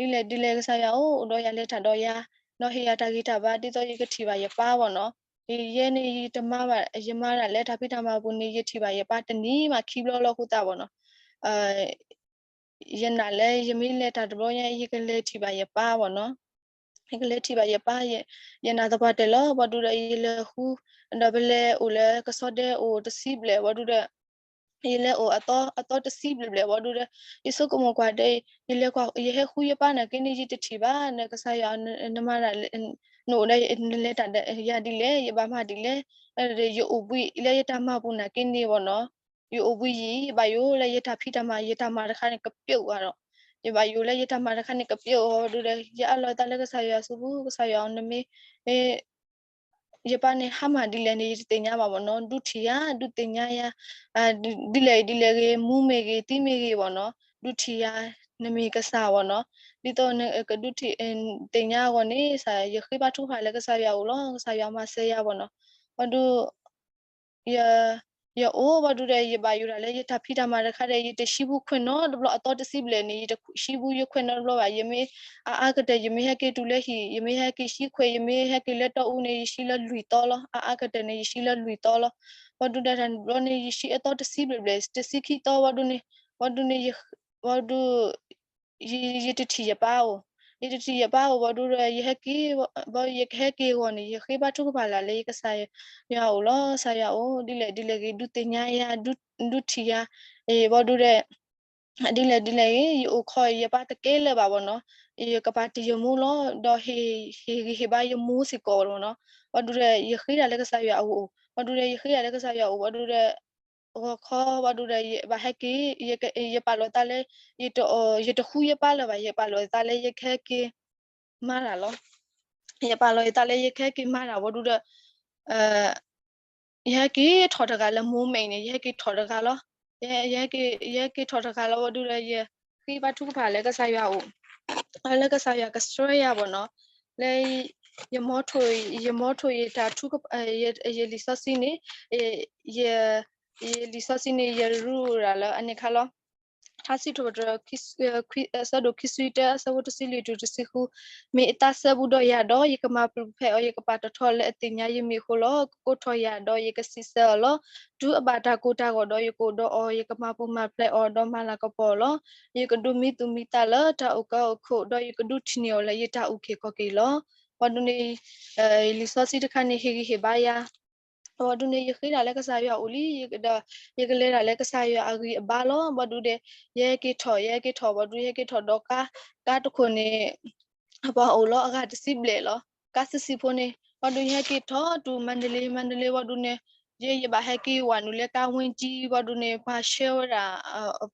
ီၤ. ဒ်လဲၣ်ဒ်လဲၣ်ကစၢ်ယွၤအိၣ်ဒီးယၤ လဲၤတၢ်ဒီးယၤ ဒီးဟ့ၣ်ယၤတၢ်ဂံၢ်တၢ်ဘါ ဒ်သိးယကထံၣ်ဘၣ်ယပၢ်ဘၣ်နီၤ. ယဲန့ၣ် ယတမၤဘၣ် ယမၤတၢ်လၢတၢ်ဖံးတၢ်မၤပူၤန့ၣ် ယထံၣ်ဘၣ်ယပၢ်တနံၤမးခံဘျီလီၤအဃိသတးဘၣ်နီၤ. ယနာ်လၢယမ့ၢ်လဲၤတၢ်တဘျီညါ ယကလဲၤထံၣ်ဘၣ်ယပၢ်ဘၣ်နီၤ. ယကလဲၤထံၣ်ဘၣ်ယပၢ် ယနာ်သပှၢ်တၢၢ်လီၤ. ဘၣ်ဒုးဒီးယလဲၤဃု ဒီးပလဲၤအိၣ်လၢကဆီဒဲအိၣ်တဆံဘျဲၣ် ဘၣ်ဒုးဒီး ယလဲၤအိၣ်အသီ အသီတဆံဘျဲၣ်ဘျဲၣ် ဘၣ်ဒုးဒီး ယဆိကမိၣ်ကွၢ်ဒီး ယလဲၤကွၢ် ယဟဲဃုယပၢ်နာ်က့န့ၣ် ယတထံၣ်ဘၣ် နကစၢ်ယွၤ နမၤတၢ် နအိၣ်ဒီး နလဲၤတၢ်ဒီးယၤဒ်လဲၣ် ယဘၣ်မၤဒ်လဲၣ် ယအိၣ်ဘှံးလၢယတၢ်မၤပူၤနာ်က့န့ၣ်ဘၣ်နီၤ. ယအိၣ်ဘှံးယံာ် ယဘၣ်ယိၣ်လၢယတၢ်ဖံးတၢ်မၤ ယတၢ်မၤတခါန့ၣ် ကပျိးအါဒီး ယဘၣ်ယိၣ်လၢယတၢ်မၤတခါန့ၣ် ကပျိးအါ ဘၣ်ဒုးဒီး ယအၢၣ်လီၤသးလၢကစၢ်ယွၤစုပူၤ ကစၢ်ယွၤနမ့ၢ် ယပၢ်န့ၣ်ဟါမၢ်ဒ်လဲၣ်န့ၣ် ယတသ့ၣ်ညါဘၣ်ဘၣ်နီၤ. ဒုးထံၣ်ယၤ ဒုးသ့ၣ်ညါယၤ ဒ်လဲၣ်ဒ်လဲၣ်ဂ့ၤ မူမ့ၢ်ဂ့ၤ သံမ့ၢ်ဂ့ၤဘၣ်နီၤ ဒုးထံၣ်ယၤ နမ့ၢ်ကစၢ်ဘၣ်နီၤ. ဒ်သိးနကဒုးထံၣ် သ့ၣ်ညါအဂီၢ်န့ၣ် ယဃ့ဘါထုကဖၣ်လၢကစၢ်ယွၤအအိၣ်လီၤ. ကစၢ်ယွၤမၤစၢၤယၤဘၣ်နီၤ. ဘၣ်ဒုး ယအိၣ်ဘၣ်ဒုးဒီး ယဘၣ်ယိၣ်တၢ်လၢ ယတၢ်ဖံးတၢ်မၤတခါဒီး ယတဆံဘူခွဲးနီတဘျီ အသီတဆံဘျဲၣ်န့ၣ် ယတဆံဘူယခွဲးနီတဘျီဘၣ်. ယမ့ၢ် အါအါကတၢၢ် ယမ့ၢ်ဟဲက့ၤတုၤလၢဟံၣ် ယမ့ၢ်ဟဲက့ၤဆံခွဲး ယမ့ၢ်ဟဲက့ၤလၢတီအူန့ၣ် ယဆံလၢလွံၢ်သီလီၤ. အါအါကတၢၢ်န့ၣ် ယဆံလၢလွံၢ်သီလီၤ. ဘၣ်ဒုးဒီးတဘျီန့ၣ် ယဆံအသီတဆံဘျဲၣ်ဘျဲၣ် တဆံခံသီဘၣ်ဒုးန့ၣ် ဘၣ်ဒုးန့ၣ် ဘၣ်ဒုး ယ ယတထံၣ်ယပၢ်အိၣ် ယတထံၣ်ယပၢ်အိၣ်ဘၣ်ဒုးဒီး ယဟဲက့ၤ ဘၣ်ယကဟဲက့ၤအဂီၢ်န့ၣ် ယဃ့ဘါထုကဖၣ်လၢ်လၢယကစၢ်ယွၤအအိၣ်လီၤ. ကစၢ်ယွၤအိၣ် ဒ်လဲၣ်ဒ်လဲၣ်ဂ့ၤ ဒုးသ့ၣ်ညါယၤ ဒုးထံၣ်ယၤ ဘၣ်ဒုးဒီး ဒ်လဲၣ်ဒ်လဲၣ်ဂ့ၤ ယအိၣ်ခိးယပၢ်တကဲလၢၤဘၣ်ဘၣ်နီၤ. ယကပာ်တ့ၢ်ယမိၢ်လီၤ ဒီးဟ့ၣ်ဂံၢ်ဟ့ၣ်ဘါယမိၢ်စ့ၢ်ကီးဘၣ်နီၤ. ဘၣ်ဒုးဒီး ယဃ့တၢ်လၢကစၢ်ယွၤအအိၣ် ဘၣ်ဒုးဒီး ယဃ့တၢ်လၢကစၢ်ယွၤအအိၣ် ဘၣ်ဒုးဒီး ဂီၤခီ ဘၣ်ဒုးဒီး ယဘၣ်ဟဲက့ၤ ယပာ်လီၤသးလၢ ယတအီၣ် ယတဃုယပၢ်လၢၤဘၣ် ယပာ်လီၤသးလၢယကဟဲက့ၤ မၤတၢ်လီၤ. ယပာ်လီၤယသးလၢယကဟဲက့ၤမၤတၢ်ဘၣ်ဒုးဒီး ယဟဲက့ၤထီၣ်တဂၤလၢမိၢ်မဲာ်န့ၣ် ယဟဲက့ၤထီၣ်တဂၤလီၤ. ယဟဲက့ၤထီၣ်တဂၤလီၤဘၣ်ဒုးဒီး ယဃ့ဘါထုကဖၣ်လၢကစၢ်ယွၤအအိၣ် လၢကစၢ်ယွၤကဆှၢယၤဘၣ်နီၤ. လၢ ယမီထိၣ် ယမီထိၣ်ယတၢ်ထူ ယလံာ်စီဆှံန့ၣ် ယ ယလံာ်စီဆှံန့ၣ် ယရူးရၤလၢအန့ၣ်ခါလီၤ. ထါစံးထီၣ်ပတြၢၤ အဆၢဒိၣ်ခံဆံတၢ အဆၢဖိတဆံလွံၢ်တုၤတဆံဃု, မ့ၢ်အသးစဲဘူးဒီးယၤဒီး ယကမၤပူၤဖျဲးအီၤ, ယကပာ်ထီၣ်ထီလၢအသ့ၣ်ညါ, ယမ့ၢ်အဃိလီၤ. ကကိးထီၣ်ယၤဒီး ယကစံးဆၢအီၤလီၤ. တုၤအဘၣ်တၢ်ကိၢ်တၢ်ဂီၤဒီး ယကအိၣ်ဒီးအီၤ, ယကမၤပူၤမၤဖျဲးအီၤ ဒီးမၤလၤကပီၤအီၤလီၤ. ယကဒိးမံသူၣ်မံသးလၢတၢ်အိၣ်ကၢအိၣ်ခိၣ်, ဒီးယကဒုးထံၣ်န့ၢ်အီၤလၢယတၢ်အုၣ်က့ၤခီၣ်က့ၤလီၤ. ဘၣ်ဒုးန့ၣ် လံာ်စီဆှံတခါန့ၣ် ဟ့ၣ်ဂံၢ်ဟ့ၣ်ဘါယၤ ဘၣ်ဒုးန့ၣ် ယဃ့တၢ်လၢကစၢ်ယွၤအအိၣ်လံ, ဒီးယကလဲၤတၢ်လၢကစၢ်ယွၤအဂံၢ်အဘါလီၤ. ဘၣ်ဒုးဒီး ယဟဲက့ၤထီၣ် ယဟဲက့ၤထီၣ် ဘၣ်ဒုး ယဟဲက့ၤထီၣ်ဒီးကါ, ကါတခိၣ်န့ၣ် ပှၤအိၣ်လီၤအဂၤတဆံဘျဲၣ်လီၤ. ကါဆံးဆံးဖိန့ၣ် ဘၣ်ဒုး ယဟဲက့ၤထီၣ်တုၤမၤတလ့, မၤတလ့ ဘၣ်ဒုးန့ၣ် ယဲယဘၣ်ဟဲက့ၤဝၤနုာ်လၢကါဝ့ကံ ဘၣ်ဒုးန့ၣ် ပှၤဆှၢဝဲဒၣ်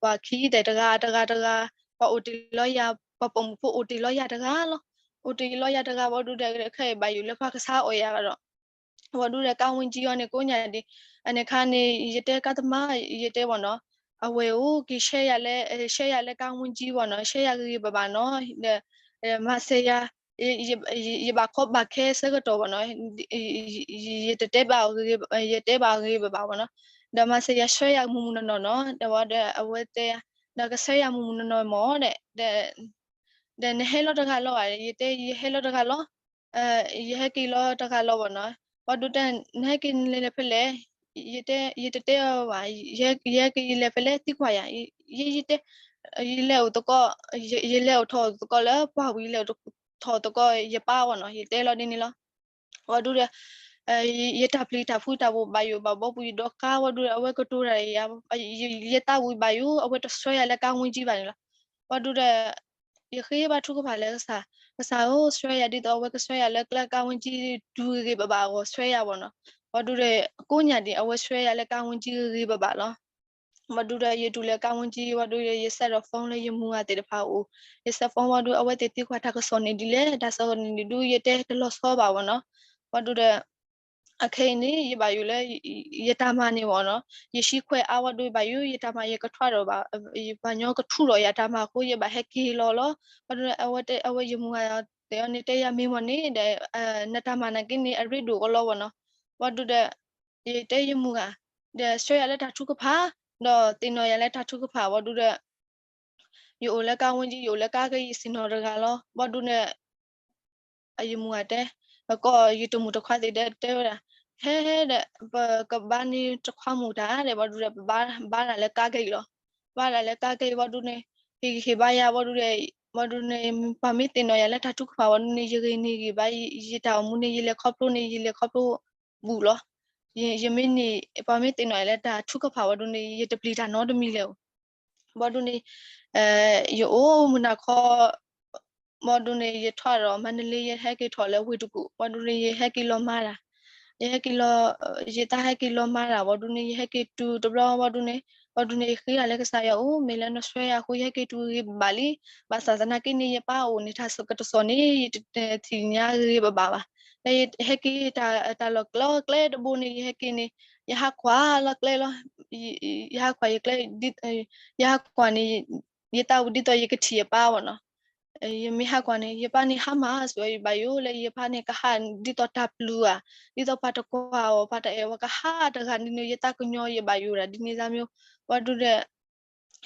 ပှၤခံသဲးတဂၤတဂၤတဂၤ, ပှၤအိၣ်တ့ၢ်လီၤယၤ, ပှၤပိာ်မုၣ်ဖိအိၣ်တ့ၢ်လီၤယၤတဂၤလီၤ. အိၣ်တ့ၢ်လီၤယၤတဂၤ ဘၣ်ဒုးဒီး ခဲအံၤဘၣ်ယိၣ်လၢပှၤကဆါအီၣ်ယၤဒီး ဘၣ်ဒုးဒီး ကါဝ့ကံအီၤန့ၣ် ကိးညါဒံး, အန့ၣ်ခါန့ၣ် ယတဲကါသမား ယတဲဘၣ်နီၤ, အဝဲအိၣ်က့ၤ share ယၤလၢ share ယၤလၢကါဝ့ကံဘၣ်နီၤ, share ယၤဂ့ၤဂ့ၤဘၣ်ဘၣ်နီၤ, ဒီး မၤစၢၤယၤ, ယဘၣ်ကီဘၣ်ခဲဆၢကတီၢ်ဘၣ်နီၤ, ယတတဲဘၣ်အီၤဂ့ၤဂ့ၤ, ယတဲဘၣ်အီၤဂ့ၤဂ့ၤဘၣ်ဘၣ်ဘၣ်နီၤ, ဒီးမၤစၢၤယၤ share ယၤမုၢ်မုၢ်နီၢ်နီၢ်နီၤ, ဒီးဝဲဒီးအဝဲတဲ, ဒီးက share ယၤမုၢ်မုၢ်နီၢ်နီၢ်မၢ်ဒီး ဒီးနဟဲလီၤတဂၤလီၤဘၣ်, ယတဲ ယဟဲလီၤတဂၤလီၤ, ယဟဲက့ၤလီၤတဂၤလီၤဘၣ်နီၤ, ဘၣ်ဒုးတဲ နဟဲက့ၤနလဲၤလဲၤဖဲလဲၣ်, ယတဲ ယတတဲအီၤဘၣ်, ယဟဲက့ၤယလဲၤဖဲလဲၣ် သံကွၢ်ယၤ, ယ ယတဲ ယလဲၤအိၣ်သကိး, ယလဲၤအိၣ်ထီၣ်သကိးလၢပှၢ်ပူၤ ယလဲၤအိၣ်ထီၣ်သကိးယပၢ်ဘၣ်နီၤ, ယတဲလီၤဒ်န့ၣ်လီၤ. ဘၣ်ဒုးဒီး ယတၢ်ပျံၤတၢ်ဖုးတၢ်ဘိၣ်ဘၣ်ယိၣ်ဘၣ်ဘီပူၤ ယဒီးကါ ဘၣ်ဒုးဒီး အဝဲကတိၤတၢ်ယၤ, ယသးဝံၤဘၣ်ယိၣ် အဝဲတ share ယၤလၢကါဝ့ကံဘၣ်န့ၣ်လီၤ. ဘၣ်ဒုးဒီး ယဃ့ဘါထုကဖၣ်လၢကစၢ်, ကစၢ်ဧၢ share ယၤဒ်သိးအဝဲက share ယၤလၢကါဝ့ကံ တုၤဂ့ၤဂ့ၤဘၣ်ဘၣ်အဂီၢ် share ယၤဘၣ်နီၤ, ဘၣ်ဒုးဒီး ကိးညါဒံး အဝဲ share ယၤလၢကါဝ့ကံဂ့ၤဂ့ၤဘၣ်ဘၣ်လီၤ. ဘၣ်ဒုးဒီး ယတုၤလၢကါဝ့ကံ ဘၣ်ဒုးဒီး ယစဲဒီး phone လၢယမုၢ်ဂၤသ့ၣ်တဖၣ်အအိၣ်, ယစဲ phone ဘၣ်ဒုး အဝဲသ့ၣ်သံကွၢ်တၢ်ကစီၣ်န့ၣ်ဒ်လဲၣ်, တၢ်ကစီၣ်န့ၣ်ဒုး ယတဲတလီၤဆီဘၣ်ဘၣ်နီၤ, ဘၣ်ဒုးဒီး အခဲအံၤန့ၣ် ယဘၣ်ယိၣ်လၢ ယတၢ်မၤန့ၣ်ဘၣ်နီၤ, ယဆံခွဲးအါဝံၤဒီး ဘၣ်ယိၣ်ယတၢ်မၤ ယကထွးဒီးဘၣ်, ပှၤညီကထူၣ်ဒီးယတၢ်မၤအဃိ ယဘၣ်ဟဲက့ၤလီၤလီၤ. ဘၣ်ဒုးဒီး အဝဲယမုၢ်ဂၤတဲအီၤန့ၣ် တဲယၤမ့ၢ်မ့ၢ်န့ၣ်ဒီး နတၢ်မၤနာ်က့န့ၣ် အရ့ဒိၣ်ကလီဘၣ်နီၤ. ဘၣ်ဒုးဒီး ယတဲယမုၢ်ဂၤ ဒီးဆှၢယၤလၢတၢ်ထုကဖၣ်, ဒီးသ့ၣ်နီၣ်ယၤလၢတၢ်ထုကဖၣ် ဘၣ်ဒုးဒီး ယအိၣ်လၢကါဝဲကံ ယအိၣ်လၢကါက့ၤ ယဆ့ၣ်နီၤတဂၤလီၤ. ဘၣ်ဒုးန့ၣ် ယမုၢ်ဂၤတဲ, ကီယတမုၢ်တခွါသ့ၣ်တဲတဲဝဲဒၣ်, ဟဲဟဲဒီး ပကဘါန့ၢ်တခွါမုၢ်တၢ်ဒီး ဘၣ်ဒုးဒီး ပဘါဒၣ်လၢကါက့ၤလီၤ. ဘါဒၣ်လၢကါက့ၤ ဘၣ်ဒုးန့ၣ် ဟ့ၣ်ဂံၢ်ဟ့ၣ်ဘါယၤ ဘၣ်ဒုးဒီး ဘၣ်ဒုးန့ၣ် ပှၤမ့ၢ်သ့ၣ်နီၣ်ယၤလၢတၢ်ထုကဖၣ် ဘၣ်ဒုးန့ၣ် ယဂ့ၤန့ၢ်ဂံၢ်ဘါ ယတၢ်အိၣ်မူန့ၣ် ယလဲၤခီဖျိန့ၣ် ယလဲၤခီဖျိဘူးလီၤ. ယမ့ၢ်န့ၣ် ပှၤမ့ၢ်သ့ၣ်နီၣ်ယၤလၢတၢ်ထုကဖၣ် ဘၣ်ဒုးန့ၣ် ယတပျံၤတၢ်နီတမံၤလဲၣ်. ဘၣ်ဒုးန့ၣ် ယအိၣ်မုၢ်နၤခီ ဘၣ်ဒုးန့ၣ် ယထွးဒီးမါနလ့ ယဟဲက့ၤထီၣ်လၢဝ့ၢ်တကူၣ် ဘၣ်ဒုးန့ၣ် ယဟဲက့ၤလီၤမၤတၢ်, ယဟဲက့ၤလီၤ ယတၢ်ဟဲက့ၤလီၤမၤတၢ် ဘၣ်ဒုးန့ၣ် ယဟဲက့ၤတုၤတဘျီ ဘၣ်ဒုးန့ၣ် ဘၣ်ဒုးန့ၣ် ယဃ့တၢ်လၢကစၢ်ယွၤအိၣ် မ့ၢ်လၢနဆှၢယၤအဃိ ယဟဲက့ၤတုၤဂ့ၤဘၣ်လံ. ဘၣ်ဆၣ်သနာ်က့န့ၣ် ယပၢ်အိၣ်န့ၣ် တၢ်ကစီၣ်န့ၣ် ယတသ့ၣ်ညါဂ့ၤဂ့ၤဘၣ်ဘၣ်ဘၣ်. လၢယဟဲက့ၤတၢ်လီၢ်ကျဲ ကျဲတဘိန့ၣ် ယဟဲက့ၤန့ၣ် ယဟးကွၢ်လီၤကျဲလီၤ. ယဟးကွၢ်ယကျဲ ယဟးကွၢ်န့ၣ် ယသးဝံၣ်ဒ်သိးယကထံၣ်ယပၢ်ဘၣ်နီၤ. ယမ့ၢ်ဟးကွၢ်န့ၣ် ယပၢ်န့ၣ်ဟါမၢ်စ့ၢ်ကီး ယဘၣ်ယိၣ်လၢယပၢ်န့ၣ် ကဟးဒ်သိးတၢ်ပျုၤဧါ, ဒ်သိးပှၤတကွၢ်အီၤ ပှၤတအဲၣ်ဝဲ ကဟးတဂၤဒ်န့ၣ် ယသးကညီၤ ယဘၣ်ယိၣ်ဒၣ်ဒ်န့ၣ်သးမ့ၢ် ဘၣ်ဒုးဒီး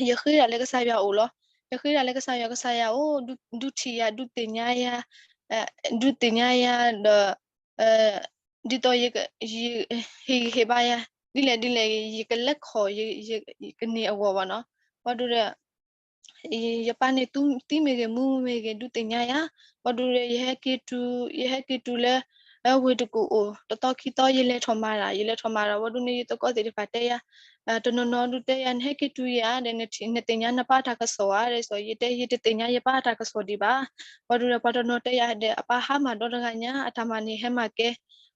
ယဃ့တၢ်လၢကစၢ်ယွၤအိၣ်လီၤ. ယဃ့တၢ်လၢကစၢ်ယွၤ ကစၢ်ယွၤအိၣ် ဒုးထံၣ်ယၤ ဒုးသ့ၣ်ညါယၤ ဒုးသ့ၣ်ညါယၤဒီး ဒ်သိးယ ဟ့ၣ်ဂံၢ်ဟ့ၣ်ဘါယၤ ဒ်လဲၣ်ဒ်လဲၣ်ဂ့ၤ ယကလဲၤခီၣ် ယကန့ၢ်အဂီၢ်ဘၣ်နီၤ. ဘၣ်ဒုးဒီး ယပၢ်န့ၣ်သံမ့ၢ်ဂ့ၤ မူမ့ၢ်ဂ့ၤ ဒုးသ့ၣ်ညါယၤ ဘၣ်ဒုးဒီး ယဟဲက့ၤတုၤ ယဟဲက့ၤတုၤလၢ ဝ့ၢ်တကူၣ်အိၣ် တသီခံသီ ယလဲၤထီၣ်မၤတၢ် ယလဲၤထီၣ်မၤတၢ် ဘၣ်ဒုးန့ၣ် ယသကိးသ့ၣ်တဖၣ်တဲယၤ တနီၤနီၤဒုးတဲယၤ နဟဲက့ၤတုၤယၤဒီး နသ့ၣ်ညါနပၢ်တၢ်ကစီၣ်ဧါ ဒီး ယတဲ ယတသ့ၣ်ညါယပၢ်တၢ်ကစီၣ်ဒံးဘၣ်. ဘၣ်ဒုးဒီး ပှၤတနီၤတဲယၤဒီး အပၢ်ဟါမၢ်ဒီတဂၤညါ အတၢ်မၤန့ၣ်ဟဲမၤကဲ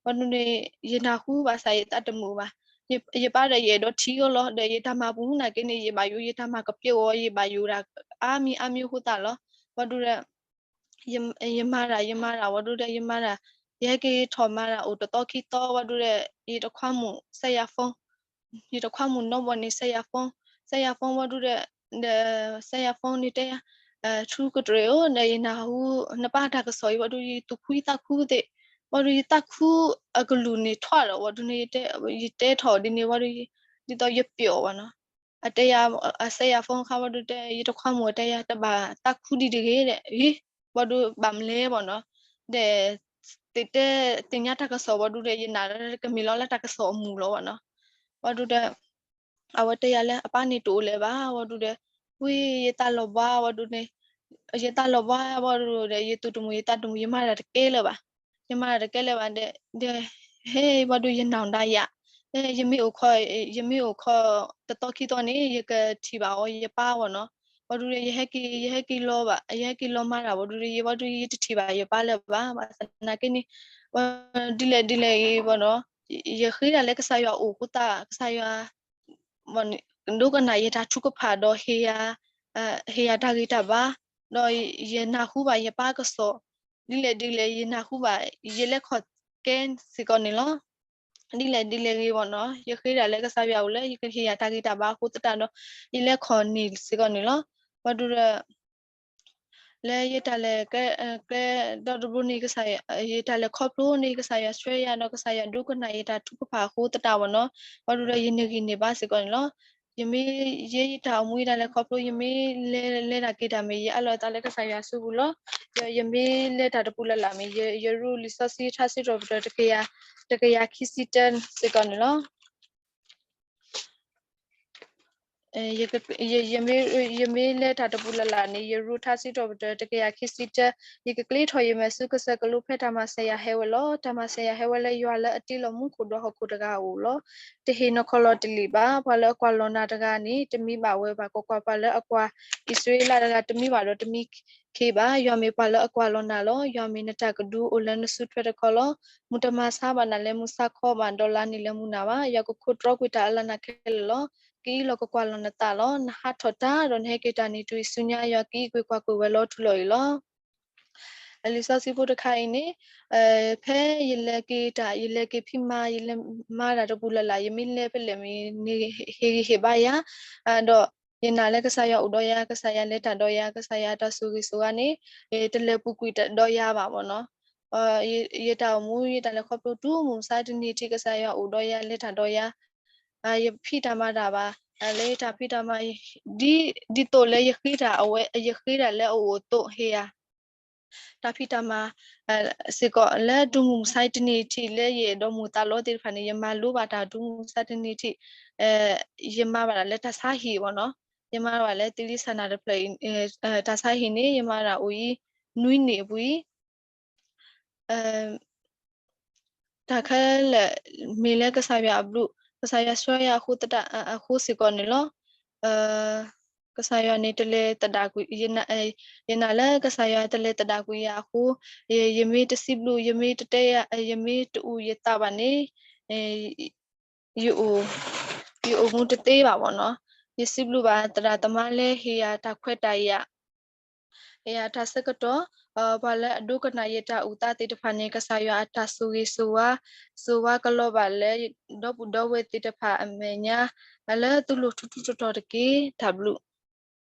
ဘၣ်ဒုးန့ၣ် ယနၢ်ဟူဘၣ်ဆၣ်ယသးတမုာ်ဘၣ်. ယပၢ်ဒီးယအဲၣ်ဒိးထံၣ်အီၤလီၤ ဒီးယတၢ်မၤပူၤနာ်က့န့ၣ် ယဘၣ်ယိၣ် ယတၢ်မၤကပျဲအီၤ ယဘၣ်ယိၣ်ဒၣ် အါမံၤအါမံၤအဃိသတးလီၤ. ဘၣ်ဒုးဒီး ယမၤတၢ် ယမၤတၢ် ဘၣ်ဒုးဒီး ယမၤတၢ် ယဟဲက့ၤထီၣ်မၤတၢ်အိၣ်တသီခံသီ ဘၣ်ဒုးဒီး ယတခွါမုၣ် စဲယၤ phone ယတခွါမုၣ်နီၢ်ဘီန့ၣ် စဲယၤ phone စဲယၤ phone ဘၣ်ဒုးဒီး ဒီး စဲယၤ phone န့ၣ်တဲယၤ ထူကတြဲၤဧၢ ဒီးယနၢ်ဟူ နပၢ်တၢ်ကစီၣ်အံၤ ဘၣ်ဒုးယသူၣ်ခုယသးခုသ့ၣ် ဘၣ်ဒုးယသးခုအကလုၢ်န့ၣ်ထွးဒီး ဘၣ်ဒုးန့ၣ် ယတဲထီၣ်ဒ်န့ၣ် ဘၣ်ဒုး ဒ်သိးယပျဲအီၤဘၣ်နီၤ. အတဲယၤ အစဲယၤ phone ခါ ဘၣ်ဒုးတဲ ယတခွါမုၣ်တဲယၤ တဘၣ်သးခုဒံးတဂ့ၤဒီး ဟံ ဘၣ်ဒုးဘၣ်မလဲၣ်ဘၣ်နီၤ ဒီး သ့ၣ်တဲ သ့ၣ်ညါတၢ်ကစီၣ် ဘၣ်ဒုးဒီး ယနာ်လၢကမ့ၢ်လီၤလၢတၢ်ကစီၣ်အမူးလီၤဘၣ်နီၤ. ဘၣ်ဒုးဒီး အဝဲတဲယၤလၢ အပၢ်န့ၣ်တအိၣ်လၢၤဘၣ် ဘၣ်ဒုးဒီး ဝံ ယသးလီၤဘှါ ဘၣ်ဒုးန့ၣ် ယသးလီၤဘှါ ဘၣ်ဒုးဒီး ယသူၣ်တမုာ် ယသးတမုာ် ယမၤတၢ်တကဲလၢၤဘၣ် ယမၤတၢ်တကဲလၢၤဘၣ်ဒီး ဒီး ဟဲ ဘၣ်ဒုးယနာ်ဒၣ်ယၤ ယမ့ၢ်အိၣ်ခီ ယမ့ၢ်အိၣ်ခီ တသီခံသီန့ၣ် ယကထံၣ်ဘၣ်အီၤ ယပၢ်ဘၣ်နီၤ. ဘၣ်ဒုးဒီး ယဟဲက့ၤ ယဟဲက့ၤလီၤဘၣ် ယဟဲက့ၤလီၤမၤတၢ် ဘၣ်ဒုးဒီး ယ ဘၣ်ဒုး ယတထံၣ်ဘၣ်ယပၢ်လၢၤဘၣ် ဘၣ်ဆၣ်သနာ်က့န့ၣ် ဒ်လဲၣ်ဒ်လဲၣ်ဂ့ၤဘၣ်နီၤ ယဃ့တၢ်လၢကစၢ်ယွၤအိၣ်အဃိသတး ကစၢ်ယွၤ ဒိကနၣ်ယတၢ်ထုကဖၣ်ဒီး ဟ့ၣ်ယၤတၢ်ဂံၢ်တၢ်ဘါ ဒီးယနၢ်ဟူဘၣ်ယပၢ်ကစီၣ် ဒ်လဲၣ်ဒ်လဲၣ် ယနၢ်ဟူဘၣ် ယလဲၤခီၣ်ကဲစ့ၢ်ကီးန့ၣ်လီၤ. ဒ်လဲၣ်ဒ်လဲၣ်ဂ့ၤဘၣ်နီၤ ယဃ့တၢ်လၢကစၢ်ယွၤအိၣ်လၢ ယကဟ့ၣ်ယၤတၢ်ဂံၢ်တၢ်ဘါအဃိသတးဒီး ယလဲၤခီၣ်န့ၣ်စ့ၢ်ကီးန့ၣ်လီၤ. ဘၣ်ဒုးဒီး လၢယတၢ်လဲၤကျဲ ကျဲဒီတဘိန့ၣ် ကစၢ်ယွၤ ယတၢ်လဲၤခီဖျိန့ၣ် ကစၢ်ယွၤဆှၢယၤဒီး ကစၢ်ယွၤဒိကနၣ်ယတၢ်ထုကဖၣ်အဃိသတးဘၣ်နီၤ ဘၣ်ဒုးဒီး ယန့ၢ်ဂံၢ်န့ၢ်ဘါစ့ၢ်ကီးန့ၣ်လီၤ. ယမ့ၢ် ယဲယတၢ်အိၣ်မူ ယတၢ်လဲၤခီဖျိ ယမ့ၢ်လဲၤ လဲၤတၢ်က့ၤတၢ်မ့ၢ် ယအးလီၤအသးလၢကစၢ်ယွၤစုပူၤလီၤ. ဒီးယမ့ၢ်လဲၤတၢ်တပူၤလၢ်လၢ်မ့ၢ် ယရူၢ်လံာ်စီဆှံထါစံးထီၣ်ပတြၢၤ တကယၤခံဆံတၢစ့ၢ်ကီးန့ၣ်လီၤ. ယမ့ၢ်လဲၤတၢ်တပူၤလၢ်လၢ်န့ၣ် ယရူၢ်ထါစံးထီၣ်ပတြၢၤ တကယၤခံဆံတၢ, ယကကျ့ထီၣ်ယမဲာ်ဆူကစၢၢ်ကလိဖဲတၢ်မၤစၢၤယၤဟဲဝဲလီၤ. တၢ်မၤစၢၤယၤဟဲဝဲလၢယွၤလၢအတ့လီၤမူခိၣ်ဒီးဟီၣ်ခိၣ်တဂၤအအိၣ်လီၤ. တဟ့ၣ်နီၢ်ခီၣ်လီၤတလံာ်ဘၣ်. ပှၤလၢအကွၢ်လီၤနၤတဂၤန့ၣ် တမံဘၣ်ဝဲဘၣ်. ကွၢ်ကွၢ်, ပှၤလၢအကွၢ်အံၣ်စရ့လးတဂၤ တမံဘၣ်ဒီးတမံခ့ဘၣ်. ယွၤမ့ၢ်ပှၤလၢအကွၢ်လီၤနၤလီၤ. ယွၤမ့ၢ်နတၢ်ကဒုအိၣ်လၢနစုထွဲတခီလီၤ. မုၢ်တမၤဆါဘၣ်နၤလၢမုၢ်ဆါခီဘၣ်, ဒီးလါန့ၣ်လၢမုၢ်နၤဘၣ်. ယွၤကခိးတြီကွံာ်တၢ်အလၢနၤခဲလၢာ်လီၤ. ကအံးလီၤကကွၢ်လီၤနသးလီၤ. နဟးထီၣ်တၢ်ဒီးနဟဲက့ၤတၢ်န့ၣ် တုၤအံၤဆူညါ ယွၤကအံးကွံာ်ကွၢ်ကွံာ်ဝဲလီၤထူလီၤယိာ်လီၤ. လံာ်စီဆှံဖိတခါအံၤန့ၣ် ဖဲယလဲၤက့ၤတၢ် ယလဲၤက့ၤဖံးမၤ ယလဲၤမၤတၢ်တပူၤလၢ်လၢ် ယမ့ၢ်လဲၤဖဲလဲၣ်မ့ၢ် ဟ့ၣ်ဂံၢ်ဟ့ၣ်ဘါယၤ ဒီးယနာ်လၢကစၢ်ယွၤအိၣ်ဒီးယၤ ကစၢ်ယွၤလဲၤတၢ်ဒီးယၤ ကစၢ်ယွၤအတၢ်ဆိၣ်ဂ့ၤဆိၣ်ဝါန့ၣ် တလဲၤပူၤကွံာ်ဒီးယၤဘၣ်မ့ၢ်နီၤ. ယတၢ်အိၣ်မူ ယတၢ်လဲၤခီဖျိတုၤမုၢ်မဆါတနံၤထံး ကစၢ်ယွၤအိၣ်ဒီးယၤ လဲၤတၢ်ဒီးယၤ ယဖံးတၢ်မၤတၢ်ဘၣ် လၢယတၢ်ဖံးတၢ်မၤ ဒ်သိးလၢယဃ့တၢ်အဝဲ ယဃ့တၢ်လၢအအိၣ်အသိးဟ့ၣ်ယၤ တၢ်ဖံးတၢ်မၤ စ့ၢ်ကီးလၢတုၤမုၢ်မဆါတနံၤထံး လၢယအဲၣ်ဒိးမုာ်သးလီသ့ၣ်တဖၣ်န့ၣ် ယမၤလိဘၣ်တၢ်တုၤမုၢ်မဆါတနံၤထံး ယမၤဘၣ်တၢ်လၢတၢ်ဆါဟံၣ်မ့ၢ်နီၤ. ယမၤဘၣ်လၢသလံစၢ်နၢ်တဖျၢၣ်အံၤ တၢ်ဆါဟံၣ်န့ၣ် ယမၤတၢ်အိၣ်အံၤ နွံနံၣ်အပူၤအံၤ တၢ်ခဲလၢာ် မ့ၢ်လၢကစၢ်ယွၤအဘျုး ကစၢ်ယွၤဆှၢယၤအဃိသတး အဃိစ့ၢ်ကီးန့ၣ်လီၤ. ကစၢ်ယွၤန့ၣ်တလဲၤသဒၣ်ကွံာ် ယနာ်လၢကစၢ်ယွၤတလဲၤသဒၣ်ကွံာ်ယၤအဃိ ယမ့ၢ်တစံးဘျုး ယမ့ၢ်တတဲ ယမ့ၢ်တအုၣ်ယသးဘၣ်န့ၣ် ယအိၣ်မူတသ့ဘၣ်မ့ၢ်နီၤ. ယစံးဘျုးဘၣ်သရၣ်သမါလၢဟ့ၣ်ယၤတၢ်ခွဲးတၢ်ယာ် ယတၢ်ဆၢကတီၢ် ပှၤလၢအဒိကနၣ်ယတၢ်အိၣ်သးသ့ၣ်တဖၣ်န့ၣ် ကစၢ်ယွၤအတၢ်ဆိၣ်ဂ့ၤဆိၣ်ဝါ ဆိၣ်ဝါကလီၤဘၣ်လၢ ဒီပုၢ်ဒီဝဲၢ်သ့ၣ်တဖၣ်အမဲာ်ညါ လၢသုလိၤထူထူတီၤတီၤတက့ၢ်. တၢ်ဘျုး